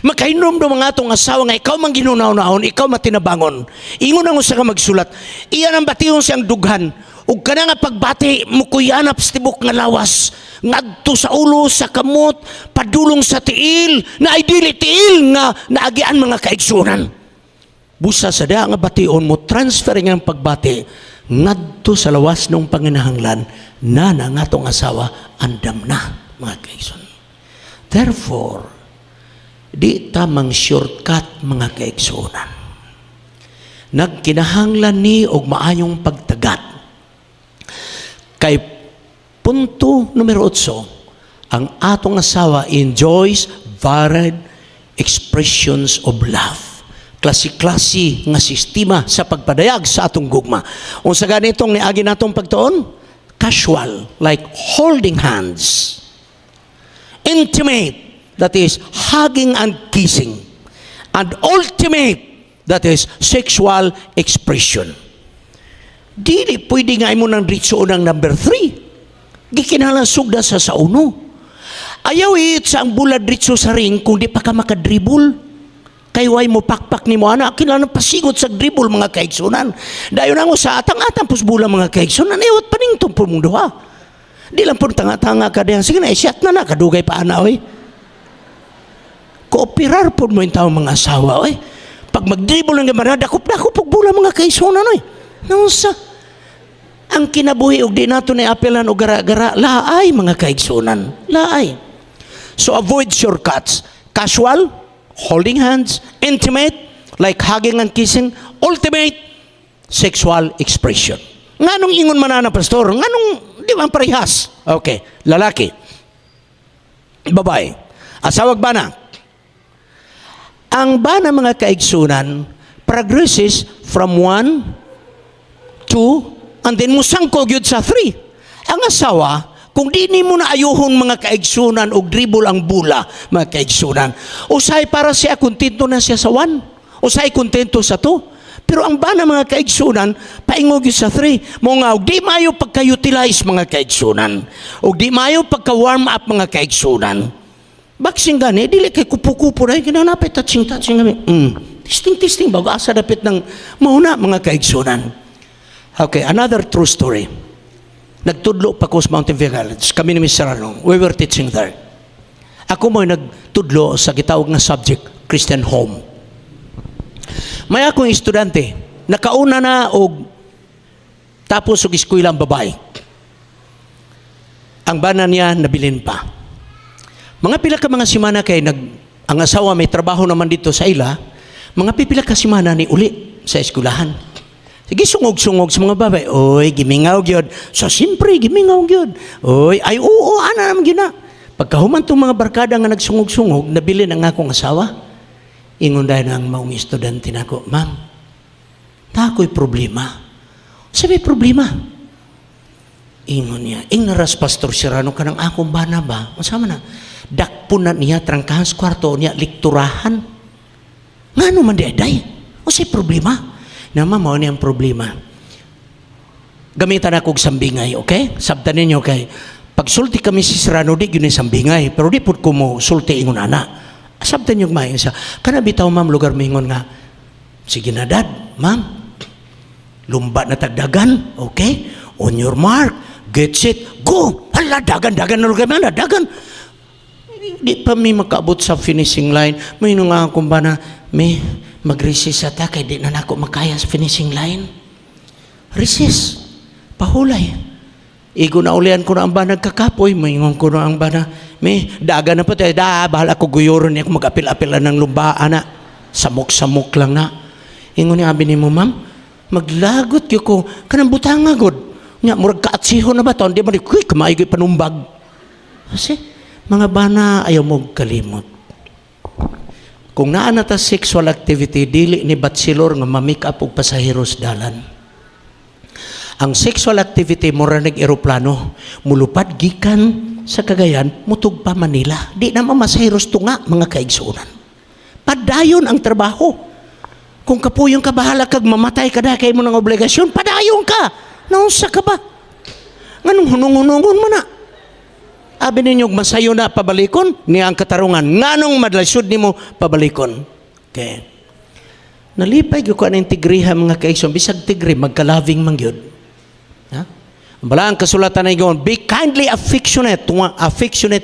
Speaker 1: Makahinom do mga atong asawa nga ikaw man ginunaw-naon, ikaw matinabangon. Ingon ang usa ka magsulat, iyan ang bation siyang dughan. Ug kana nga pagbati mukuyanap sa tibok nga lawas ngadto sa ulo, sa kamot, padulong sa tiil, na ay dili tiil nga naagian, mga kaigsunan. Busa sa diha nga bation mo transfer nga ang pagbati ngadto sa lawas ng panginahanglan na na nga atong asawa andam na, mga kaigsunan. Therefore, di tamang shortcut, mga kaigsunan. Nagkinahanglan ni og maayong pagtagat. Kay punto numero 8, ang atong asawa enjoys varied expressions of love. Klase-klase nga sistema sa pagpadayag sa atong gugma. Unsa ganitong niagi natong pagtuon? Casual, like holding hands. Intimate, that is hugging and kissing. And ultimate, that is sexual expression. Dili pwede nga imo nang diretso ng number 3. Gikinahanglan sugda sa uno. Ayaw iit sa ang bola diretso sa ring kung di pa ka makadribble. Kay way mo pakpak ni mo ana, kinahanglan pasingot sa dribble, mga kaigsunan. Dayon ang sa atang-atang pus bola, mga kaigsunan, iwat paningtong po mong duha. Di lang po tanga-tanga ka diyan. Sige na, i-shot na na. Kadugay pa ana, oy. Kooperar po mo yung tao mga asawa, oy. Pag mag-dribble ng gamara, dakop-dakop og bola, mga kaigsuonan, oy. Naunsa? Ang kinabuhi og di nato ni apelan og gara-gara, laay, mga kaigsuonan. Laay. So avoid shortcuts. Casual, holding hands, intimate, like hugging and kissing, ultimate, sexual expression. Nganong ingon man na, pastor? Nganong di man parehas? Okay, lalaki. Babae. Asawag bana. Ang bana, mga kaigsunan, progresses from one, two, and then musangko gyud sa three. Ang asawa, kung di nimo na ayuhon, mga kaigsunan, og dribble ang bola, mga kaigsunan, usay para siya kontento na siya sa one. Usay kontento sa two. Pero ang bana, mga kaigsunan, paingo gyud sa three. Mo nga og di maayo pagka-utilize, mga kaigsunan. Og di maayo pagka-warm up, mga kaigsunan. Boxing gani, dili kay kupo-kupo na, kinanapit touching touching kami. Testing testing bago asa dapit ng mauna, mga kaigsunan. Okay, another true story. Nagtudlo pa ko sa Mountain View College. Kami ni Mr. Arnong. We were teaching there. Ako mo'y nagtudlo sa gitawag nga subject, Christian Home. May akong estudyante, nakauna na og tapos og eskwela ang babae. Ang bana niya nabilin pa. Mga pila ka mga simana kay nag ang asawa may trabaho naman dito sa ila, mga pipila ka simana ni uli sa eskwelahan. Sige, sungog-sungog sa mga babae. Oy, gimingaw gyud. So siyempre gimingaw gyud. Oy, ay oo, ana naman gyud na. Pagkahuman tong mga barkada nga nagsungog-sungog, nabilin ang akong asawa. Ingon dahil ang maong estudyante nako, "Ma'am, tako'y problema." Sabi, "Problema?" Ingon niya, "Ingnaras Pastor Serrano kanang akong bana ba? Masama na. Dakpon na niya, trangkahan sa kwarto niya, lekturahan." "Ngano man di day? Unsay problema?" "Na ma'am, mao ni ang problema. Gamitan ako og sambingay, okay? Sabtan ninyo kay pagsulti kami si Serrano, di gyud ni sambingay, pero di pud ko mo sulti ingon ana. Sabtan niyo maayo sa kana bitaw, ma'am, lugar mingon nga, sige na dad, ma'am, lumba na tagdagan, okay? On your mark, get set, go! Hala, dagan, dagan na lugar man, dagan. Di pa mi makaabot sa finishing line. May nga akong bana, 'Mi, mag-recess ata kay di na nako makaya sa finishing line.' Recess. Pahulay. Igo na ulian ko na ang bana kakapoy. Maingon ko na ang bana. 'Mi, dagan na po tayo. Da, bahala ko guyuron niya kung mag-apil-apil ng lumba, ana. Samok-samok lang na. Ingon niya, abi ni mo, ma'am, maglagot gyud ko. Kanang butanga god. Nya, murag kaatsiho na ba to? Hindi mo ni, kuy, kamay ko'y panumbag. Kasi, mga bana, ayaw mo kalimot. Kung naa na ta sexual activity, dili ni bachelor nga ma-make up og pasaheros dalan. Ang sexual activity mura nag eroplano, mulupad gikan sa Cagayan, mutug pa Manila. Di na mamasaheros tunga, mga kaigsuonan. Padayon ang trabaho. Kung kapuyon ka, bahala kag mamatay ka na kay mo ng obligasyon, padayon ka. Naunsa ka ba? Nganong hunong-hunongon mo na? Abi ninyo masayo na pabalikon niya ang katarungan. Nganong madlasud nimo pabalikon? Okay. Nalipay gyud ko aning tigriha, mga kaigsoon, bisag tigre magka-loving man gyud. Ha? Ang balaang kasulatan ay ingon, "Be kindly affectionate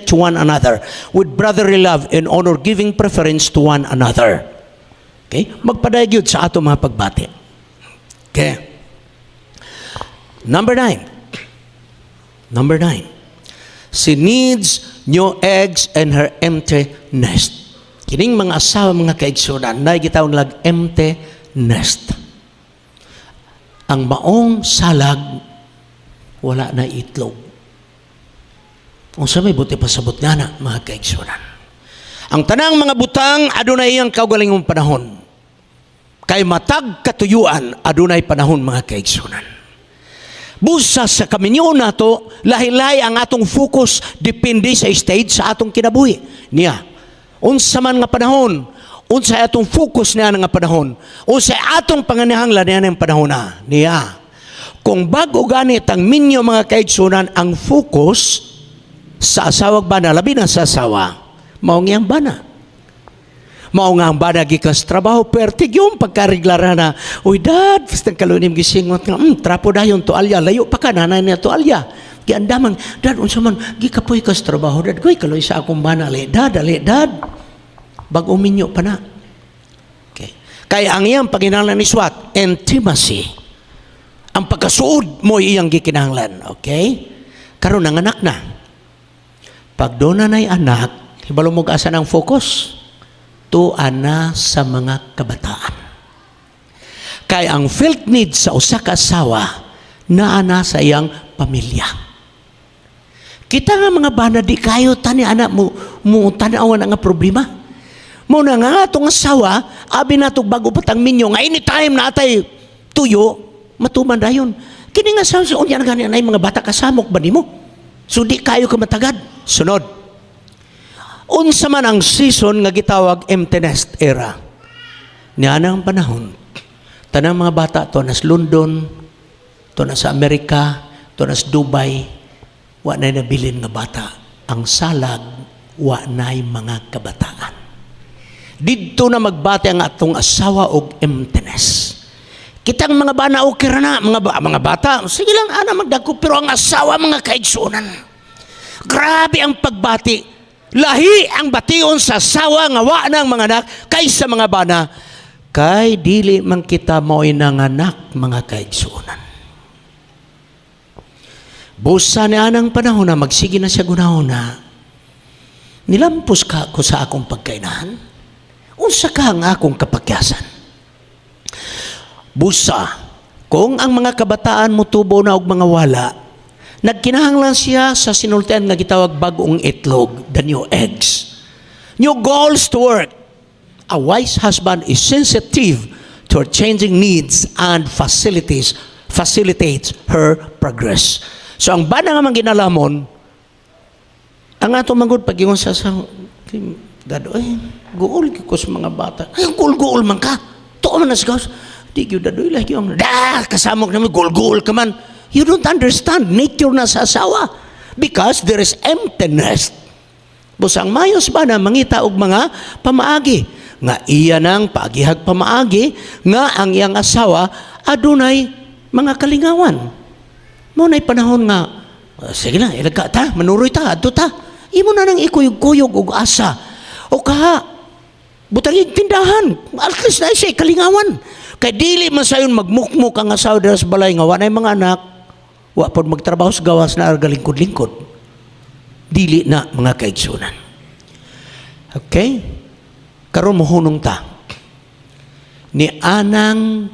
Speaker 1: to one another with brotherly love and honor, giving preference to one another." Okay? Magpaday gyud sa ato mga pagbati. Okay. Number 9. Number 9. She needs new eggs in her empty nest. Kining mga asawa, mga kaigsunan, na gitawag lag empty nest. Ang maong salag, wala na itlog. Unsa may buti pasabot nga na, mga kaigsunan? Ang tanang mga butang adunay iyang kaugalingong panahon. Kay matag katuyuan adunay panahon, mga kaigsunan. Busa sa kaminyo nato, lahi-lahi ang atong focus depende sa stage sa atong kinabuhi. Niya, unsa man nga panahon, unsa atong focus niya nga panahon, unsa atong panganahanglan niya ng panahon na. Niya, kung bago ganit ang minyo, mga kaigsunan, ang focus sa asawag bana, labi na sa asawa, mao ang bana. Mao nga ang bana gikan sa trabaho, pertig yung pagkariglara na, "Uy dad," basta kalunim gisingot nga, trapo dayon, tualya, layo pa ka, nanay niya tualya." Giandaman, "Dad, unsa man, gikapoy ka sa trabaho, Dad. Goy, kaloy sa akong bana, ali, Dad, ali, Dad." Bag-o minyo pa na. Okay. Kaya ang iyang panginahanglan is what? Intimacy. Ang pagkasuod mo iyang gikinahanglan. Okay? Karon ang anak na. Pag doon na na'y anak, hibalo mo asa ng focus? Tuan na sa mga kabataan. Kay ang felt need sa usa ka asawa naa na sa iyang pamilya. Kita nga mga bana, di kayo tani anak mo mo tan-awan ang problema. Mo na nga atong asawa, abi natog bago patang minyo nga anytime na atay tuyo, matuman dayon. Kini nga sa unya na gani anay mga bata, kasamok ba nimo? So di kayo ka matagad. Sunod. Unsa man ang season nga gitawag empty nest era? Niana ang panahon, tanang mga bata to nas London, to na sa Amerika, to nas Dubai, wa na'y nabilin nga bata. Ang salag, wa na'y mga kabataan. Didto na magbati ang atong asawa og emptiness. Kitang mga bana, okay ra na, mga bata, sige lang ana magdagko, pero ang asawa, mga kaigsunan. Grabe ang pagbati. Lahi ang bation sa asawa nga wa ng mga anak kaysa mga bana. Kay dili man kita mao'y nanganak, mga kaigsunan. Busa ni anang panahon na magsige na siya gunahon na, "Nilampos ka ko sa akong pagkainahan. Unsa ka ang akong kapakyasan?" Busa, kung ang mga kabataan mo tubo na og mga wala, nagkinahanglan siya sa sinultian nga gitawag bagong itlog, the new eggs. New goals to work. A wise husband is sensitive to her changing needs and facilities facilitates her progress. So ang bana nga manginalamon, ang ato magud pag-ingon sa "Dad, oy, guol ko sa mga bata." "Ay, guol-guol man ka. Tuo man na sa gawas." "Di gyud, Dad, oy, lagi ang da kasamok naman guol-guol ka man." You don't understand nature na sa asawa because there is emptiness. Busang mayos ba na mangita og mga pamaagi nga iya nang paagihag pamaagi nga ang iyang asawa adunay mga kalingawan. Mo na'y panahon nga, "Ah, sige na, ilagka ta, manuroy ta, adto ta." Imo na nang ikuyog-kuyog og asa. O kaha, butang tindahan. At least na siya kalingawan. Kay dili man sayon magmukmuk ang asawa dira sa balay nga wa na'y mga anak, wa pod magtrabaho sa gawas na lingkod-lingkod. Dili na, mga kaigsunan. Okay? Karon mohunong ta. Ni anang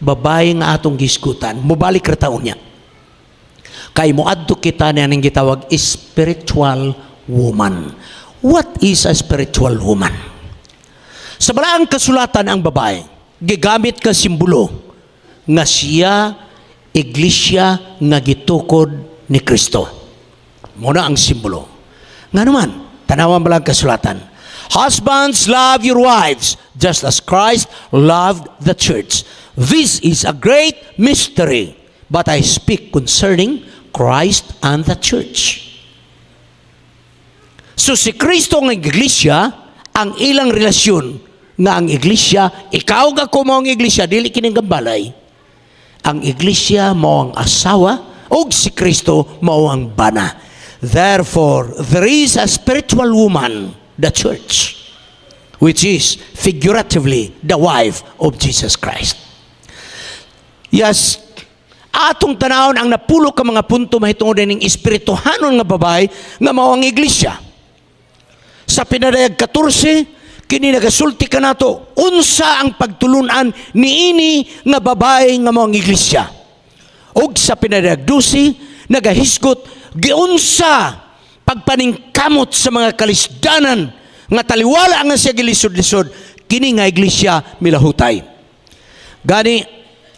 Speaker 1: babae nga atong gisgutan, mobalik ra taon niya. Kay moadto kita ni aning gitawag spiritual woman. What is a spiritual woman? Sa balaang kasulatan, ang babae gigamit ka simbolo nga siya iglesia nga gitukod ni Kristo. Muna ang simbolo. Nga naman, tanawan balaang kasulatan. "Husbands, love your wives, just as Christ loved the church. This is a great mystery, but I speak concerning Christ and the church." So si Kristo ng iglesia, ang ilang relasyon nga ang iglesia, ikaw ga ko mo ang iglesia, dili kining gambalay. Ang iglesia mao ang asawa ug si Kristo mao ang bana. Therefore, there is a spiritual woman, the church, which is figuratively the wife of Jesus Christ. Yes, atong tanawon ang napulo ka mga punto mahitungod ning espirituhanon nga babae nga mao ang iglesia. Sa Pinadayag 14, kini nagasulti kanato unsa ang pagtulunan niini nga babae nga mao ang iglesia. Ug sa Pinadayag 12, nagahisgot giunsa pagpaningkamot sa mga kalisdanan nga taliwala nga siya gilisod-lisod kini nga iglesia milahutay. Gani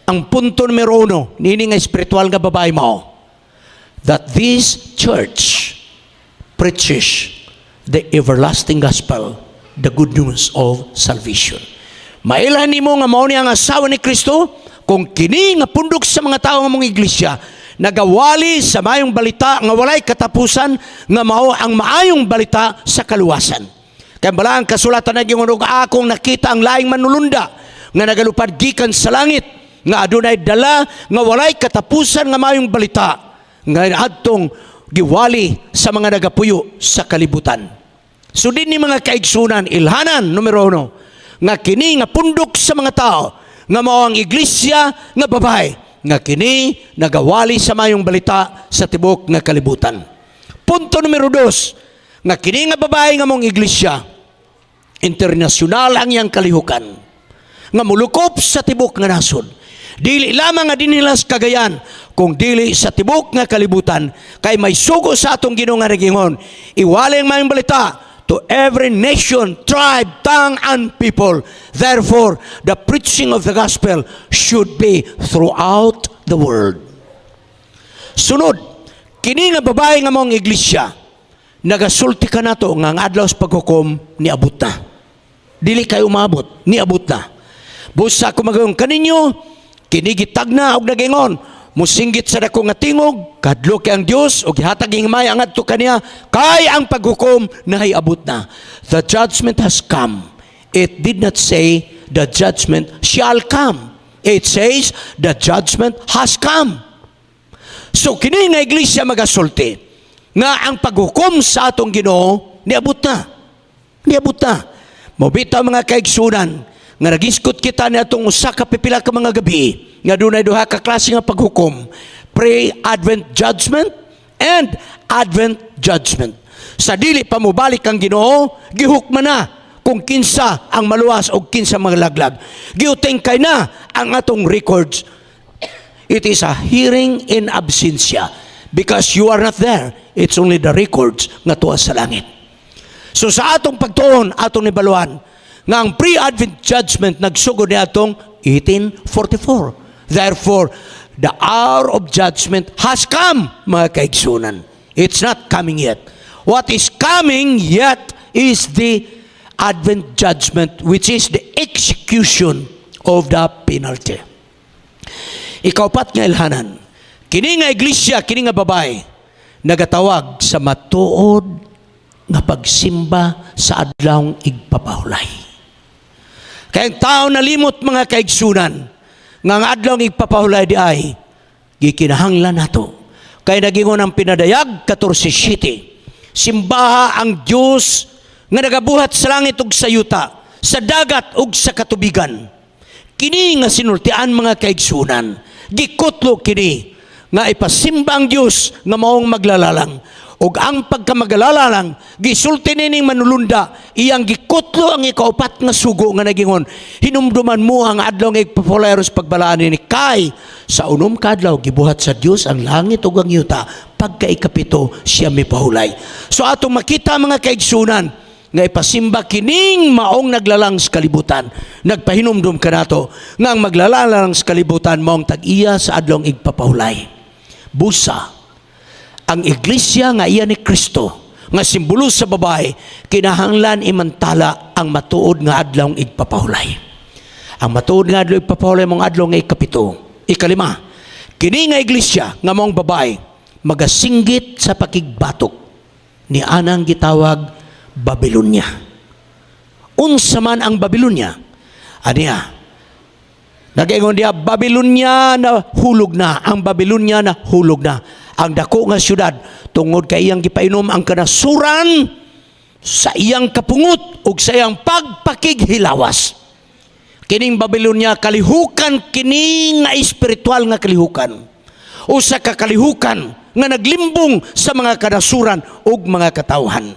Speaker 1: ang punto numero 1 nini nga espiritual nga babae mao that this church preaches the everlasting gospel, the good news of salvation. Mailhan nimo nga mao ni ang asawa ni Kristo kung kini nga pundok sa mga tao nga mong iglesia nagawali sa maayong balita nga walay katapusan nga mao ang maayong balita sa kaluwasan. Kay balaang kasulatan naging og akong nakita ang laing manulunda nga nagalupad gikan sa langit nga adunay dala nga walay katapusan nga maayong balita. nga adtong giwali sa mga nagapuyo sa kalibutan. So dinhi, mga kaigsunan, ilhanan numero uno, nga kini nga pundok sa mga tao, nga mao ang iglesia nga babae, nga kini nagawali sa mayong balita sa tibok nga kalibutan. Punto numero 2, nga kini nga babae nga maong iglesia, internasyonal ang iyang kalihukan, nga mulukop sa tibok nga nasod. Dili lamang nga dinhi sa Cagayan, kung dili sa tibok nga kalibutan, kay may sugo sa atong Ginoo nga nagingon, "Iwali ang mayong balita to every nation, tribe, tongue, and people." Therefore, the preaching of the gospel should be throughout the world. Sunod, kini nga babae nga maong iglesia, nagasulti kanato nga ang adlaw sa paghukom niabot na. Dili kay umabot, niabot na. Busa ko magayon kaninyo, kini gitagna og nagingon, musinggit sa dako nga tingog, kahadloki ang Dios og gihatag ang himaya ngadto kaniya kay ang paghukom nahiabot na. The judgment has come. It did not say the judgment shall come. It says the judgment has come. So kini nga iglesia magasulti nga ang paghukom sa atong Ginoo niabot na. Niabot na. Mao bitaw, mga kaigsunan, nga nagiskot kita ni atong usa ka pipila ka mga gabi nga dunay duha ka klase nga paghukom, pre-advent judgment and advent judgment. Sa dili pa mobalik ang Ginoo, gihukman na kung kinsa ang maluwas o kinsa malaglag. Giutingkay na ang atong records. It is a hearing in absentia because you are not there. It's only the records nga tuwa sa langit. So sa atong pagtuon, atong nibaluan, nga ang pre-advent judgment nagsugod ni atong 1844. Therefore, the hour of judgment has come, mga kaigsunan. It's not coming yet. What is coming yet is the advent judgment, which is the execution of the penalty. Ikaupat nga ilhanan, kini nga iglesia, kini nga babae, nagatawag sa matuod nga pagsimba sa adlawng igpapahulay. Kay ang tao nalimot, mga kaigsunan, nga ang adlawng igpapahulay di ay gikinahanglan nato. Kay nagingon ang Pinadayag 14:7, "Simbaha ang Dios nga nagabuhat sa langit ug sa yuta, sa dagat ug sa katubigan." Kini nga sinultian, mga kaigsunan, gikutlo kini nga ipasimba ang Dios nga maong maglalalang. Ug ang pagkamagalalalang, gisulti nining manulunda, iyang gikutlo ang ikaupat nga sugo nga nagingon, "Hinumduman mo ang adlaw nga igpapahulay aron pagbalaan ini, kay sa 6 ka adlaw gibuhat sa Dios ang langit ug ang yuta, pagka ikapito siya mipahulay." So atong makita, mga kaigsunan, nga ipasimba kining maong naglalang sa kalibutan. Nagpahinumdum kanato nga ang maglalalang sa kalibutan maong tag-iya sa adlong igpapahulay. Busa, ang iglesia nga iya ni Kristo, nga simbolo sa babae, kinahanglan imantala ang matuod nga adlong igpapahulay. Ang matuod nga adlaw igpapahulay maong adlaw nga ikapito. Ikalima, kini nga iglesia nga maong babae magasinggit sa pakigbatok ni anang gitawag Babylonia. Unsa man ang Babylonia? Aniya, nagaingon diya, "Babylonia na hulog na, ang Babylonia na hulog na. Ang dako nga syudad tungod kay iyang gipainom ang kanasuran sa iyang kapungot ug sa iyang pagpakighilawas." Kining Babylonia, kalihukan kini nga espiritual nga kalihukan. Usa ka kalihukan nga naglimbong sa mga kanasuran ug mga katawhan.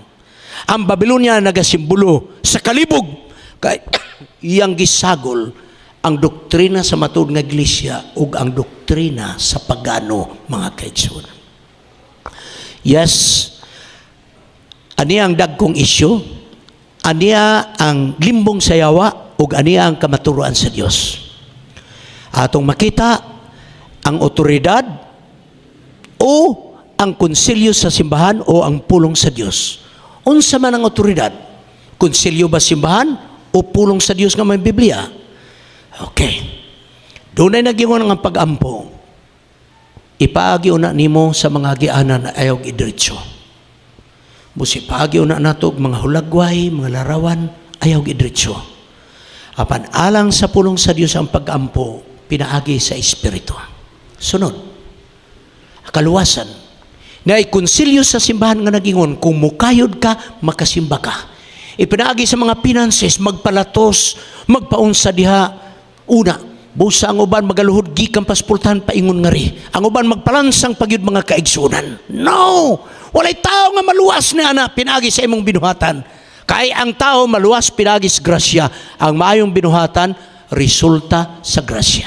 Speaker 1: Ang Babylonia nagasimbolo sa kalibog kay iyang gisagol ang doktrina sa matuod nga iglesia ug ang doktrina sa pagano, mga kaigsoon. Yes, aniya ang dagkong isyu, aniya ang limbong sa yawa, ug aniya ang kamaturoan sa Dios. Atong makita ang otoridad o ang konsilyo sa simbahan o ang pulong sa Dios. Unsa man ang otoridad? Konsilyo ba simbahan o pulong sa Dios nga may Biblia? Okay. Dunay nagingon ang pag-ampo. "Ipaagi una nimo sa mga agianan, ayaw idiretso." Busa paagi una nato og mga hulagway, mga larawan, ayaw idiretso. Apan alang sa pulong sa Dios ang pag-ampo, pinaagi sa Espiritu. Sunod, kaluwasan. Naay konsilyo sa simbahan nga nagingon, kung mukayod ka, makasimba ka. Ipinaagi sa mga finances, magpalatos, magpaunsa diha. Una, busa ang uban magaluhod gikan paspultahan paingon ngari. Ang uban magpalansang pagyud, mga kaigsunan. No! Walay tao nga maluwas ni ana pinaagi sa imong binuhatan. Kay ang tao maluwas pinaagi sa grasya. Ang maayong binuhatan resulta sa grasya.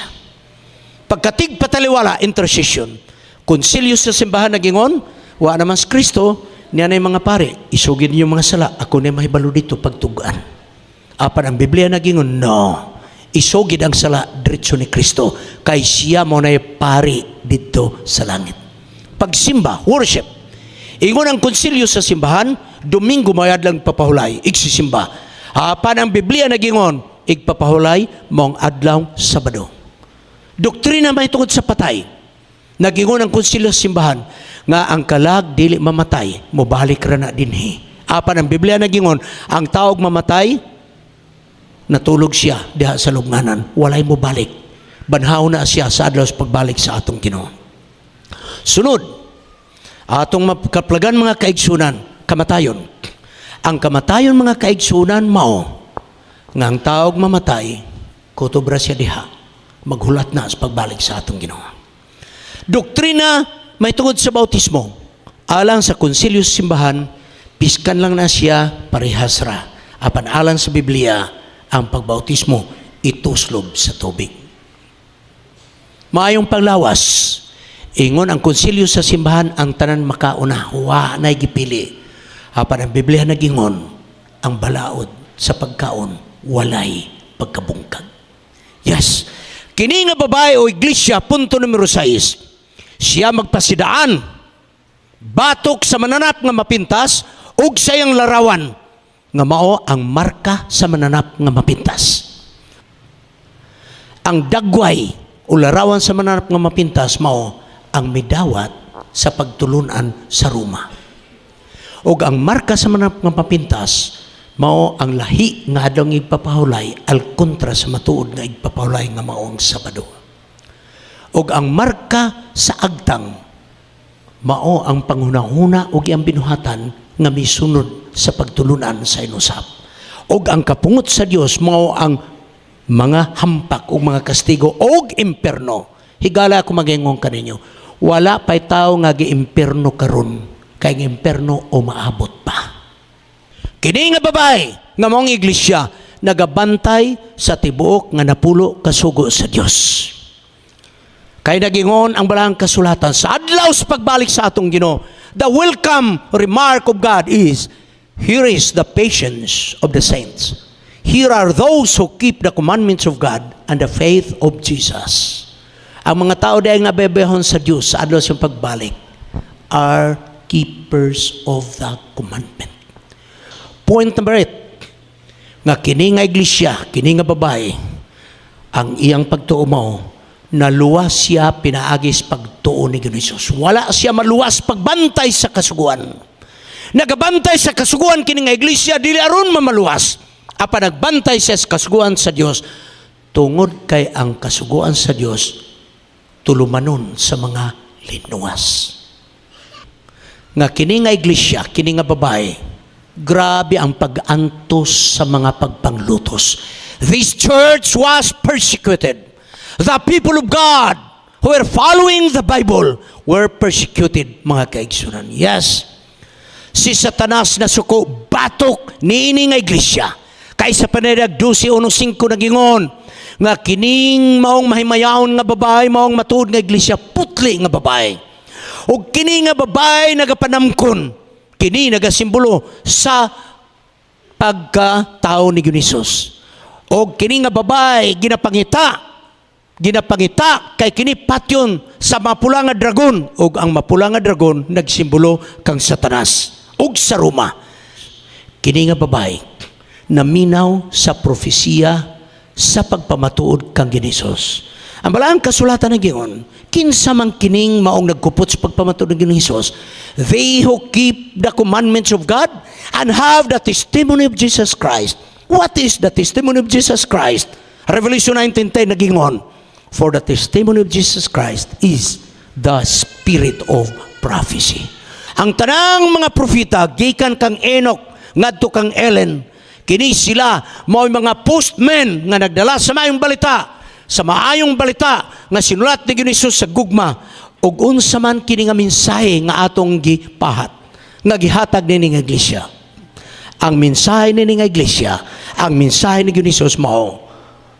Speaker 1: Pagkatig pataliwala, intercession. Konsilyo sa simbahan nagingon, wa naman si Kristo, niya na yung mga pare, isugid niyo mga sala, ako na mahibalo dito pagtugan. Apan ang Biblia nagingon, no. Isugid ang sala diretso ni Kristo, kay siya mao na pari dito sa langit. Pagsimba, worship. Ingon ang konsilyo sa simbahan, Domingo may adlang papahulay, igsisimba. Apan ang Biblia nagingon, igpapahulay maong adlaw Sabado. Doktrina may tungod sa patay. Nagingon ang konsilyo sa simbahan nga ang kalag dili mamatay, mobalik ra na dinhi. Apan ang Biblia nagingon, ang taog mamatay, natulog siya diha sa lubnganan, walay mobalik. Banhaw na siya sa adlaw sa pagbalik sa atong Ginoo. Sunod, atong makaplagan, mga kaigsunan, kamatayon. Ang kamatayon, mga kaigsunan, mao nga ang taog mamatay, kutob ra siya diha, maghulat na sa pagbalik sa atong Ginoo. Doktrina may tungod sa bautismo. Alang sa konsilyo sa simbahan, piskan lang na siya, parehas ra. Apan alang sa Biblia, ang pagbautismo ituslob sa tubig. Maayong paglawas, ingon ang konsilyo sa simbahan, ang tanan makauna, wa na gipili. Apan ang Biblia nagingon, ang balaod sa pagkaon, walay pagkabungkag. Yes. Kini nga babae o iglesia, punto numero 6. Siya magpasidaan, batok sa mananap nga mapintas, ug sa iyang larawan, nga mao ang marka sa mananap nga mapintas. Ang dagway o larawan sa mananap nga mapintas mao ang midawat sa pagtulunan sa Roma. Ug ang marka sa mananap nga mapintas mao ang lahi nga adlong igpapahulay al kontra sa matuod nga igpapahulay nga mao ang Sabado. Ug ang marka sa agtang mao ang panghunahuna ug iyang binuhatan nga misunod sa pagtulunan sa inusab. Ug ang kapungot sa Dios mao ang mga hampak ug mga kastigo ug imperno. Higala ako magingon kaninyo. Wala pa'y tao nga gi-imperno karon, kay ang imperno umaabot pa. Kini nga babae nga maong iglesia nagabantay sa tibuok nga napulo kasugo sa Dios. Kay nagingon ang balaang kasulatan sa adlaw sa pagbalik sa atong Ginoo, the welcome remark of God is, "Here is the patience of the saints. Here are those who keep the commandments of God and the faith of Jesus." Ang mga tao dahil nga bebehon sa Diyos sa adlaw sa pagbalik are keepers of the commandment. Point number 8, nga kini nga iglesia, kini nga babae, ang iyang pagtuo mo, naluwas siya pinaagis pagtuo ni Ginoong Hesus. Wala siya maluwas pagbantay sa kasuguan. Nagabantay sa kasuguan kini nga iglesia dili aron mamaluwas. Apan nagbantay siya sa kasuguan sa Dios tungod kay ang kasuguan sa Dios tulumanon sa mga linuwas. Nga kini nga iglesia, kini nga babae, grabe ang pag-antos sa mga pagpanglutos. This church was persecuted. The people of God who were following the Bible were persecuted, mga kaigsunan. Yes. Si Satanas na suko batok niini nga iglesia. Kay sa Panayag 12.1.5 nagingon nga kining maong mahimayaon nga babae maong matuod nga iglesia, putli nga babae. Ug kini nga babae nagapanamkon, kini nagasimbolo sa pagkatao ni Hesus. Og kini nga babae ginapangita ginapangita kay kini patyon sa mapula nga dragon, ug ang mapula nga dragon nagsimbolo kang Satanas ug sa Roma. Kini nga babae naminaw sa propesiya sa pagpamatuod kang Hesus. Ang balaang kasulatan nag-ingon, kinsa man kining maong nagkupot sa pagpamatuod ng Ginoong Hesus? They who keep the commandments of God and have the testimony of Jesus Christ. What is the testimony of Jesus Christ? Revelation 19:10 nagingon, "For the testimony of Jesus Christ is the spirit of prophecy." Ang tanang mga propeta gikan kang Enoch ngadto kang Ellen, kini sila mao'y mga postmen nga nagdala sa maayong balita nga sinulat ni Hesus sa gugma. Ug unsa man kini nga mensahe nga atong gipahat nga gihatag nini nga iglesia? Ang mensahe nini nga iglesia, ang mensahe ni Hesus mao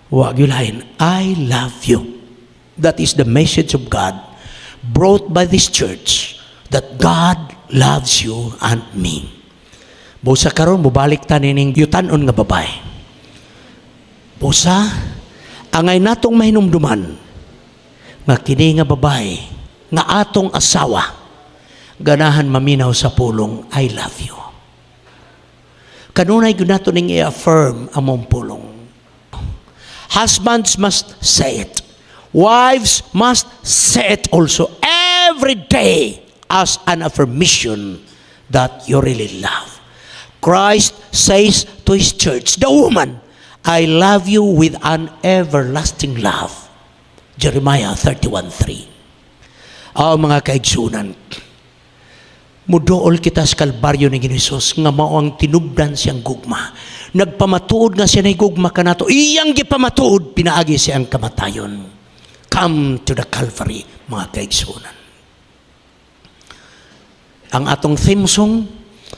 Speaker 1: wa gyud lain, "I love you." That is the message of God brought by this church, that God loves you and me. Busa karon mobalik ta nining yutanon nga babae. Busa angay natong mahinumduman nga kini nga babae nga atong asawa ganahan maminaw sa pulong "I love you." Kanunay gyud nato ning i-affirm ang among pulong. Husbands must say it. Wives must say it also every day as an affirmation that you really love. Christ says to his church, the woman, "I love you with an everlasting love." Jeremiah 31:3. Oh, mga kaigsunan, muduol kita sa Kalbaryo ni Hesus nga mao ang tinubdan siyang gugma. Nagpamatuod nga siya na gugma kanato. Iyang gipamatuod pinaagi siyang kamatayon. Come to the Calvary, mga kaigsunan. Ang atong theme song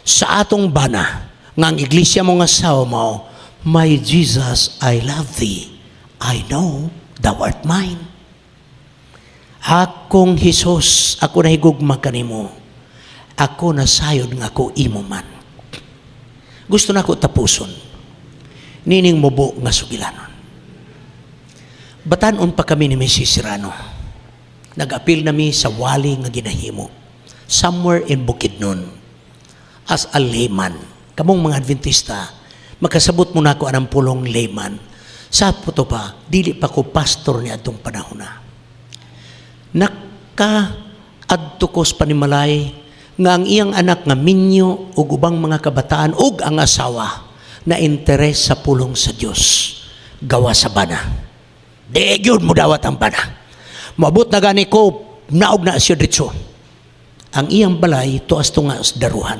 Speaker 1: sa atong bana nga ang iglesia mo nga asawa mao, "My Jesus, I love thee. I know thou art mine." Akong Hesus, ako nahigugma kanimo. Ako nasayod nga ako imo man. Gusto nako tapuson nining mubo nga sugilanon. Batanon pa kami ni Mrs. Serrano. Nag-apil nami sa wali nga ginahimo somewhere in Bukidnon. As a layman, kamong mga Adventista, makasabot mo na ako anang pulong "layman." Sa puto pa, dili pa ko pastor ni atong panahon na. Naka adto ko sa panimalay nga ang iyang anak nga minyo ug ubang mga kabataan ug ang asawa na interes sa pulong sa Dios gawa sa bana. Di gyud mo dawat ang bana. Moabot na gani ko, naog na siya dritso. Ang iyang balay tuas tunga sa daruhan.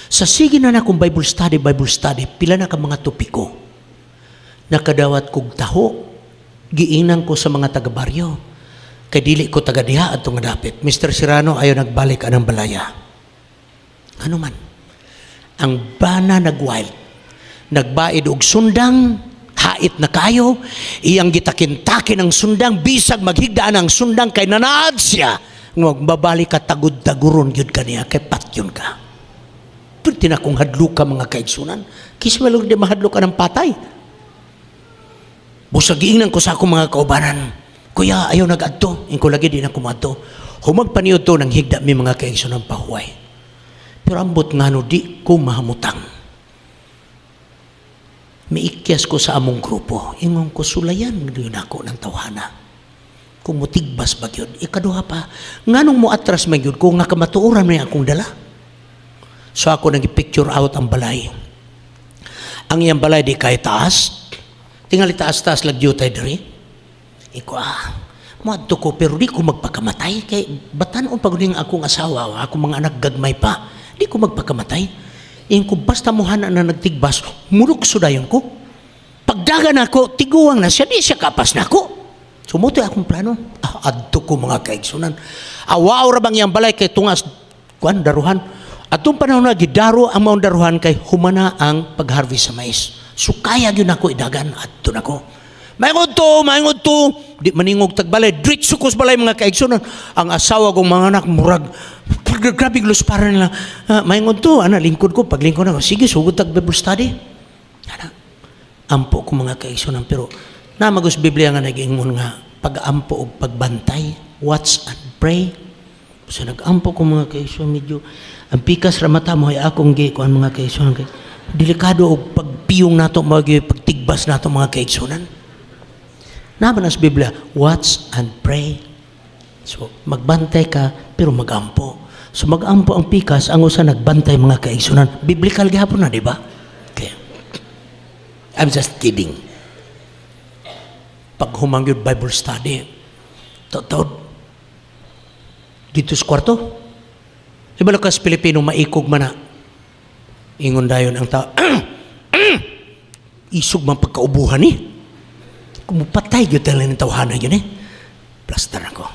Speaker 1: Sa sige na akong Bible study, Bible study, pila na ka mga topiko. Nakadawat kog taho, giinang ko sa mga taga-baryo. Kay dili ko taga diha adto nga dapit. "Mr. Serrano, ayo nagbalik anang balaya." Ano man? Ang bana nag-wild. Nagbaid og sundang, hait na kayo, iyang gitakin-takin ang sundang, bisag maghigdaan ang sundang kay nanaad siya. Magbabalik ka, tagud-taguron gyud kaniya kay patyon ka. Pero tinakong hadlo ka, mga kaigsunan. Kis walong di mahadlo ka ng patay. Busag giingnan ko sa akong mga kaubanan. "Kuya, ayaw nag-adto." Ingko lagi di na kumadto. Humag paniud to ng higda mi, mga kaigsunan, pahuway. Pero ambot ngano di ko mahamutang. Miikyas ko sa among grupo. Ingon ko, "Sulayan yun ako ng tawhana. Kung mutigbas ba yun." Ikaduha pa, nganong mo atras man yun kung nga kamatuoran may akong dala. So ako nag-picture out ang balay. Ang iyang balay di kay taas. Tingali taas-taas lagyo tayo diri. Iko muadto ko pero di ko magpakamatay kay batan-on pag akong asawa, akong mga anak gagmay pa. Di ko magpakamatay. Ingon ko, basta muhana na nagtigbas, mulukso dayon ko. Pagdagan ako, tiguang na siya, di siya kapas na ako. Sumutoy akong plano. Ah, adto ko, mga kaigsunan. Awaw ra bang iyang balay kay tungas kuan daruhan. Atong panahon na gidaro ang maong daruhan kay humana ang pag-harvest sa mais. So kaya gyud nako idagan, adto nako. Maingod to, maingod to. Di maningog tagbalay. Dritso ko sa balay, mga kaigsunan. Ang asawa kong mga anak, murag, grabe para nila. "Ah, maingod to, ana, lingkod ko. Paglingkod ako, sige, sugod tag Bible study." Ana, ampo ko, mga kaigsunan. Pero, namagos Biblia nga nag-ingon nga, pag-ampo og pagbantay, watch and pray. So nag-ampo ko, mga kaigsunan, medyo, ang pikas ramata mo ay akong gi kuan, mga kaigsunan, kay delikado og pagpiyong nato, mga pagtigbas nato, mga kaigsunan. Naman sa Biblia, watch and pray. So, magbantay ka, pero magampo. So, magampo ang pikas, ang usa nagbantay, mga kaigsunan. Biblical gihapon na, di ba? Okay. I'm just kidding. Pag humangyod Bible study, taod dito sa kwarto, Ibalo kas Pilipino, maikog man na. Ingon dayon ang tao, "Isog man pagkaubuhan ni. Kung patay gyud talaga ng tawhana yun eh." Plaster ako.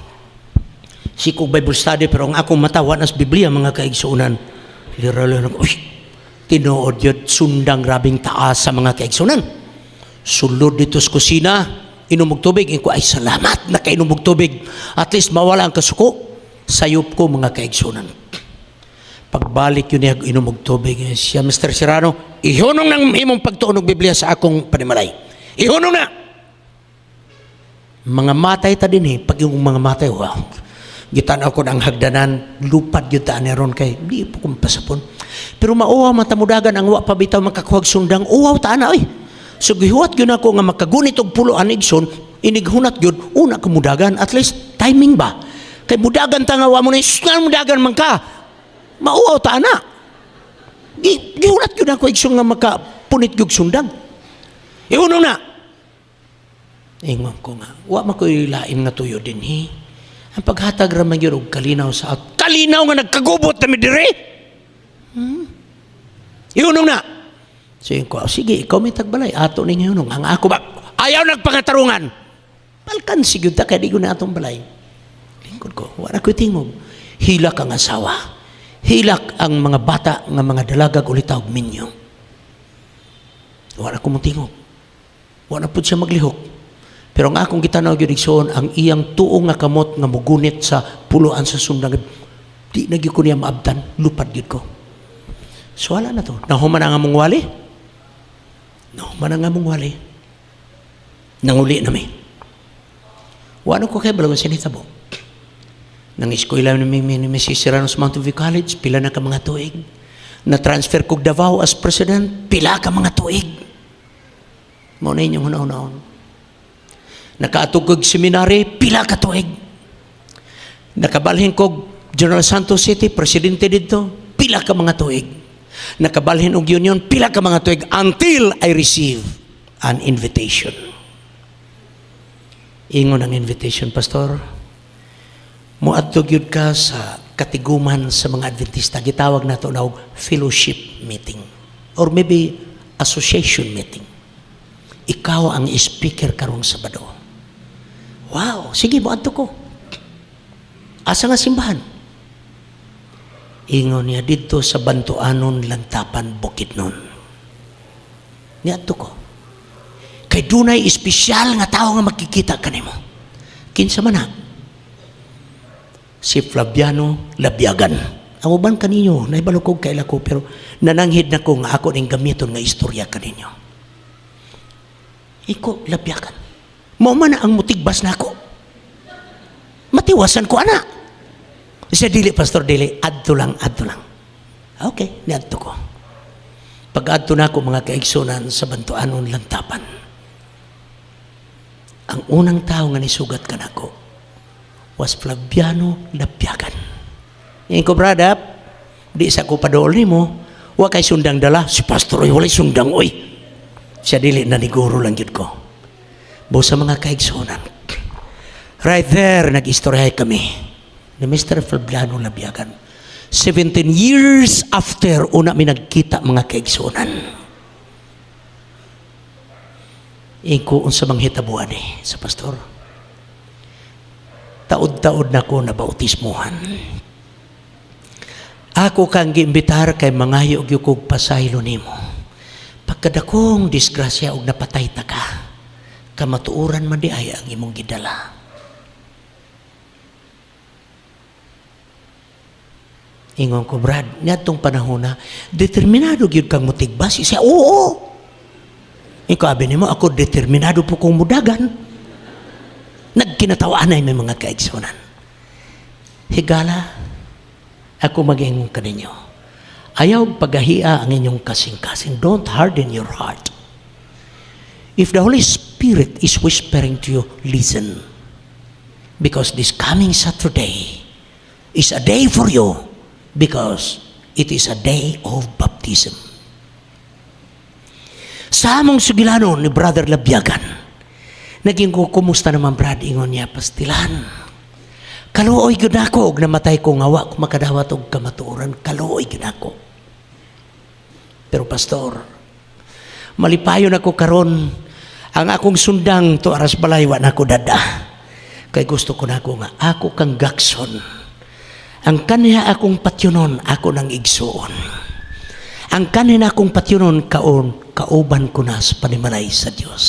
Speaker 1: Sikog Bible study, pero ang akong mata wa nas Biblia, mga kaigsuonan. Literal ako, uy, tinuod yun, sundang grabing taas sa mga kaigsuonan. Sulod dito sa kusina, inom og tubig. Ingon ko, "Ay, salamat, nakainom og tubig. At least mawala ang kasuko." Sayop ko, mga kaigsuonan. Pagbalik yun niya, inom og tubig. Eh, siya, "Mr. Serrano, ihunong ng imong pagtuon og Biblia sa akong panimalay. Ihunong na!" Mga matay ta din eh. Pag yung mga matay, wow. Gitan-aw ko ang hagdanan, lupad yun taan ron kay, di po kong pasapon. Pero mauwaw matamudagan ang wa pa bitaw makakuhag sundang, uwaw taan na oy. So gihuwat yun ako nga makagunit og pulo an igsoon, inighunat yun, una ka mudagan, at least timing ba? Kay mudagan ta nga wa mo na, nga mudagan man ka, mauwaw ta na. Gihulat yun ako, igsoon, nga makapunit yung sundang. Ihunong na. Ingon ko nga, wa man ko'y lain nga tuyo din he. Ang paghatag ra man yun og kalinaw sa at kalinaw nga nagkagubot na mi dire. Ihunong na. Sige ko, "Sige, ikaw may tagbalay, ato ning ihunong." Ang ako ba, ayaw nagpangatarungan. Balkan sige ta kay di ko na atong balay. Lingkod ko, wala ko'y tingog. Hilak ang asawa. Hilak ang mga bata nga mga dalagag ulitaw minyo. Wala ko mo tingog. Wala pud siya maglihok. Pero ang akong gitanaw gyud, igsoon, ang iyang tuo nga kamot nga mugunit sa puluan sa sundang, di na gyud ko niya maabtan, lupad gyud ko. So wala na to. Nahuman ang among wali. Nahuman ang among wali. Nanguli na mi. Wala ko kay balagon sinitabo. Nang eskwela ni Mrs. Serrano sa Mountain View College, pila na ka mga tuig. Na-transfer kog Davao as president, pila ka mga tuig. Mao na inyong hunahunahon. Nakaatog kog seminary, pila ka tuig. Nakabalhin kog General Santos City, presidente dito, pila ka mga tuig. Nakabalhin og union, pila ka mga tuig until I receive an invitation. Ingon ang invitation, "Pastor, muadto gyud ka sa katiguman sa mga Adventista." Gitawag nato na og fellowship meeting or maybe association meeting. "Ikaw ang speaker karong Sabado." Wow, sige, moadto ko. "Asa nga simbahan?" Ingon niya, "Didto sa Bantuanon, Lantapan, Bukidnon." Niadto ko. "Kay dunay espesyal nga tao nga makikita kanimo." "Kinsa man na?" "Si Flaviano Labiagan." Ang uban kaninyo, naibalo kog kaila ko, pero nananghid na ko nga ako ning gamiton nga istorya kaninyo. Iko, Labiagan. Mao man na ang mutigbas na ako. Matiwasan ko ana. Siya, "Dili, pastor, dili. Adto lang, adto lang." Okay, niadto ko. Pag adto na ako, mga kaigsunan, sa Bantuanon, Lantapan, ang unang tao nga nisugat kanako was Flaviano Labiagan. Ingon ko, "Brother, di sa ko padool nimo, wa kay sundang dala." "Si pastor oy, walay sundang oy." Siya, "Dili, naniguro lang gyud ko." Busa, mga kaigsunan, right there, nag-istorya kami ni Mr. Flaviano Labiagan. 17 years after, una mi nagkita, mga kaigsunan. Iko, "Unsa bang hitabuan eh sa pastor?" "Taod-taod na ko na bautismuhan. Ako kang giimbitar kay mangayo gyud kog pasaylo nimo. Pagkadakong disgrasya og napatay ta ka, kamatuoran man di ay ang imong gidala." Ingon ko, "Brad, niadtong panahon na, determinado gyud kang mutigbas." Siya, "Oo. Ikaw, abi nimo, ako determinado po kong mudagan." Nagkinatawaanay may mga kaigsunan. Higala, ako mag-ingon kaninyo. Ayaw pagahia ang inyong kasing-kasing. Don't harden your heart. If the Holy Spirit is whispering to you, listen. Because this coming Saturday is a day for you because it is a day of baptism. Sa among sugilanon ni Brother Labiagan, naging ko, "Kumusta naman, Brad?" Ingon niya, "Pastilan. Kaluoy gyud nako og namatay ko nga wa ko makadawat og kamatuoran. Kaluoy gyud nako. Pero pastor, malipayon ako karon, ang akong sundang to aras balay wa nako dada. Kay gusto ko nako nga ako kang gakson. Ang kanha akong patyonon, ako nang igsuon. Ang kanha akong patyonon kaon, kauban ko na sa panimalay sa Dios.